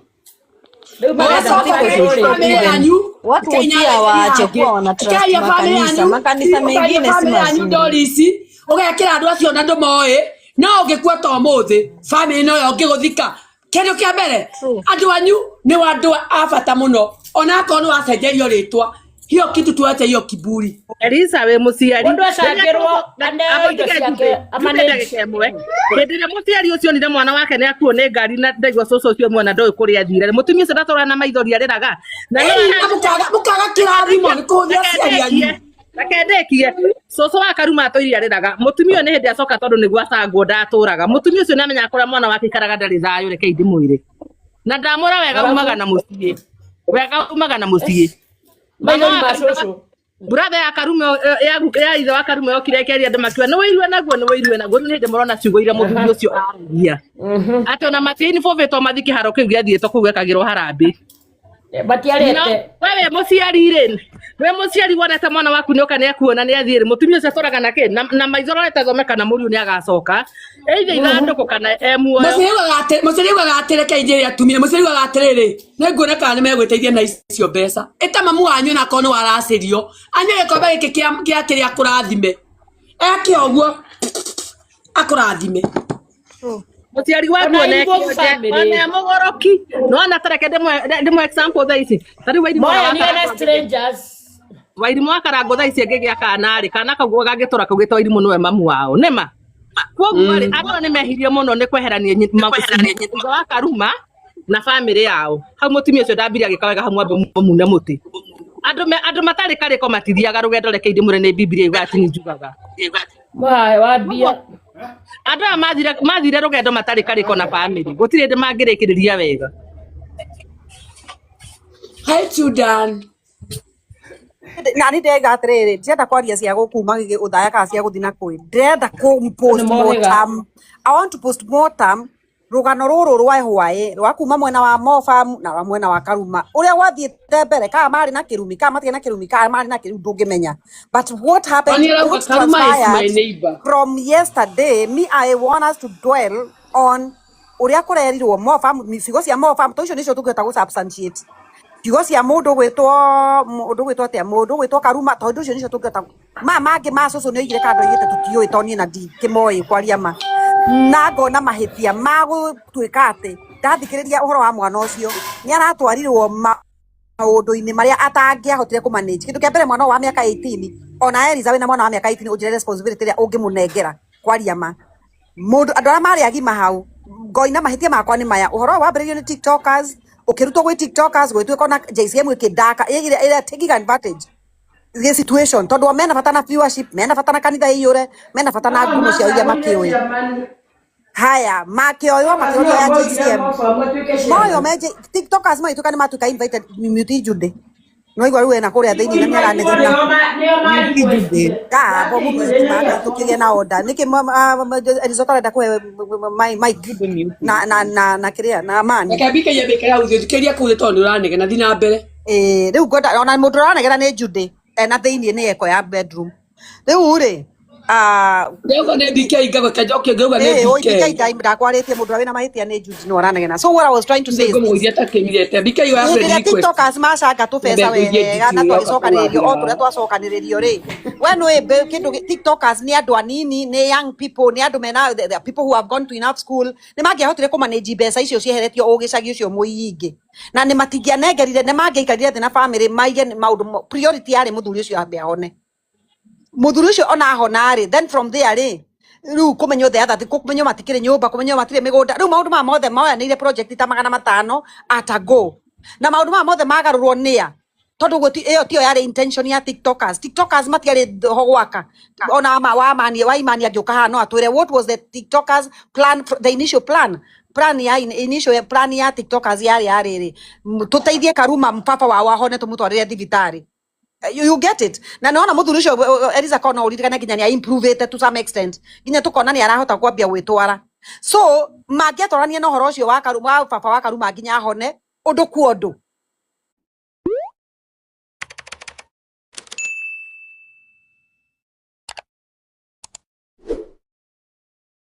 Rĩu marenda Mũgacoka matirĩ famĩlĩ rũrĩrĩ. yanyu Watu Kenya pia waache hangĩ kuwa wana trust ũkaria famĩlĩ makanisa. yanyu, Makanisa ũkaria mengine si famĩlĩ yanyu mazuri. Dorisi, ũgekĩra andũ acio na ndũmoĩ, no ũngĩkua ta ũmũthĩ famĩlĩ noyo ũngĩgũthika. Kĩndũ kĩa mbere, andũ anyu nĩ andũ a bata mũno, ona akorwo nĩ wacenjerio rĩtwa, hiyo kitu tuache hiyo kiburi. Elisa wĩ mũciari, Mũndũ acangĩrwo aneo indo ciake Amba ndagĩka ĩmwe, hĩndĩ ĩrĩa mũciari ũcio onire mwana wake nĩ akuo nĩ ngari na ndaigua cũcũ ũcio mwana ndoĩ kũrĩa athire, mũtumia ũcio ndatũraga na maithori arĩraga na no Ĩĩ, na mũkaga kĩrathimo nĩ kũhũthia aciari anyu. Reke ndĩkie, cũcũ wa Karuma atũire arĩraga, mũtumia ũyũ nĩ hĩndĩ acoka tondũ nĩguo acangwo ndatũraga, mũtumia ũcio nĩ amenyaga kũrĩa mwana wake aikaraga ndarĩ thayũ, rekei ndĩmwĩre, na ndamwĩra wega umaga na mũciĩ, wega umaga na mũciĩ. Mama Maithori wa ma Karuma cũcũ. Brother ya Karume ya ithe wa Karume okire ĩkĩaria andũ makiuga nĩ wĩirue naguo, nĩ wĩirue naguo. Rĩu nĩ hĩndĩ mũrona ciugo iria mũthuri ũcio aragia, atĩ ona matiinibũbĩtwo mathiĩ kĩharo kĩu gĩathiĩtwo kũu gekagĩrwo harambĩ. No Matiarĩte. we wĩ mũciari rĩ, wĩ mũciari wonete mwana waku nĩ oka nĩ akuona nĩ athiĩ rĩ, mũtumia ũcio atũraga na kĩ na maitho rorete thome kana mũriũ nĩ agacoka either ithandũkũ kana e muoyo. Mũciari augaga atĩ reke njĩre atumia, mũciari augaga atĩrĩrĩ, nĩ nguona kana nĩ megwĩteithia na icio mbeca, ĩta mamu wanyu na akorwo nĩ waracĩrio, anyue gĩkombe gĩkĩ kĩa kĩrĩa akũrathime, eke ũguo akũrathime. Mũciari waku Ona one involve kĩonje family. one mũgũrũki nona tareke ndĩmwe example thaa ici ta rĩu Wairimũ ũrĩa wa Moyanire na Karangũ strangers. Wairimũ wa Karangũ thaa ici angĩgĩa kana rĩ, kana kau gangĩtũra kaugĩte Wairimũ nĩwe mamu wao nĩma. Koguo rĩ, andũ aya nĩmehirie mũno nĩ kweherania thutha wa Karuma na bamĩrĩ yao. Hau mũtumia ũcio ndambire agĩka wega, hau mwambe mũmune mũtĩ. Andũ matarĩ karĩko matithiaga rũgendo, reke ndĩmwĩre nĩ Bibilia yugaga ti niĩ njugaga. Mwae wambia. Andũ aya mathire rũgendo matarĩ karĩko na bamĩrĩ, gũtirĩ hĩndĩ mangĩrĩkĩrĩria wega. Hi Sudan. Na nĩ ndega atĩrĩrĩ, ndirenda kwaria cia gũkuma ũthaya kana cia gũthiĩ na kwĩ, ndĩrenda kũ Nĩ mohĩga. postmortem. I want to postmortem rũgano rũrũ rwa hwaĩ rwa kuma mwena wa Mofam na wa mwena wa Karuma, ũrĩa gwathiĩte mbere, kana marĩ na kĩrumi kana matirĩ na kĩrumi, kana marĩ na kĩrumi ndũngĩmenya, but what happened, Kwani arauga what Karuma is my transpired neighbor. from yesterday, me I want us to dwell on ũrĩa kũrerirwo Mofam, ciugo cia Mofam to icio nĩcio tũngĩhota gũ substantiate ciugo cia mũndũ gwĩtwo, mũndũ gwĩtwo atĩa, mũndũ gwĩtwo Karuma, tondũ icio nĩcio tũngĩhota. Ma mangĩ ma cũcũ nĩ oigire kana ndoigĩte tũtiũĩ, tondũ niĩ na ndikĩmoĩ kwaria ma, na ngona mahĩtia ma gũtuĩka atĩ ndathikĩrĩria ũhoro wa mwana ũcio nĩ aratwarirwo maũndũ-inĩ marĩa atangĩahotire kũ manage. Kĩndũ kĩa mbere, mwana ũyũ wa mĩaka 18, ona Eliza wĩna mwana wa mĩaka 18, ũnjĩre responsibility ĩrĩa ũngĩmũnengera. Kwaria ma, mũndũ, andũ arĩa marĩ agima hau ngoina mahĩtia makwa nĩ maya. Ũhoro ũyũ wambĩrĩirio nĩ tiktokers, ũkĩrutwo gwĩ tiktokers, gwĩtuĩka ona JCM ĩkĩndaka ĩrĩa ĩrĩa taking advantage the situation, tondũ o mena bata na viewership, mena bata na kanitha ĩiyũre, mena bata na ngumo ciao iria makĩũĩ. Haya makĩoywo makĩorio ya JCM moyo meje tiktokers magĩtuĩka nĩ matuĩka invited. Mute Jude, no igua rĩu ena kũrĩa thĩinĩ na nĩaranegena. Nĩo. Ka bo mũmute magĩtũkĩrie na order nĩkĩ Eliza ũtarenda kũhe mic na kĩrĩa na amani. Reke BK ambĩkĩra hau thikĩria kũu tondũ nĩ ũranegena, thiĩ na mbere. Ĩĩ, rĩu ngwenda ona mũndũ ũranegena nĩ Jude ena thĩinĩ nĩ eko ya bedroom rĩu rĩ. Ndauga nĩ BK, ngagwĩka njoke ngauga nĩ Ĩĩ, oi BK. BK ndakwarĩtie, mũndũ ũrĩa wĩna mahĩtia nĩ Jude nĩ ũranegena. So what I was trying to say is this: Ngũmũgeithia ta kĩmirete. BK oya hĩndĩ friend ĩrĩa request. tiktokers macanga tũbeca Nyambe ngũithie wega na GT yoka twagĩcokanĩrĩrio o kũrathira. tũrĩa twacokanĩrĩrio rĩ, we nĩ kĩndũ tiktokers nĩ andũ anini, nĩ young people, nĩ andũ mena the people who have gone to enough school, nĩ mangĩahotire kũmanage mbeca icio cieheretio ũgĩcagi ũcio mũingĩ, na nĩ matingĩanengerire, nĩ mangĩaikarire thĩ na family maige maũndũ priority yarĩ mũthuri ũcio ambe ahone. Mũthuri ũcio ona ahona rĩ, then from there rĩ, rĩu kũmenywo the other thing, kũmenywo matikĩrĩ nyũmba, kũmenywo matirĩ mĩgũnda, rĩu maũndũ maya mothe moyanĩire project ta 500 at a go, na maũndũ maya mothe magarũrwo nĩa, tondũ ĩyo tiyo yarĩ intention ya tiktokers. Tiktokers matiarĩ ho gwaka ona ma wa mani wa imani angĩũka haha no atwĩre what was the tiktokers plan, the initial plan ya initial plan ya tiktokers yarĩ ya rĩrĩ, tũteithie Karuma mpapa wao ahone, tũmũtwarĩre thibitarĩ. You get it? Na nona muthuri ucio Eliza kona uririkane nginya ni improve to some extent, nginya tukona ni arahota kwambia gwitwara, so mangĩatwarania na ũhoro ũcio wa Karuma, wa baba wa Karuma nginya ahone ũndũ ku ũndũ.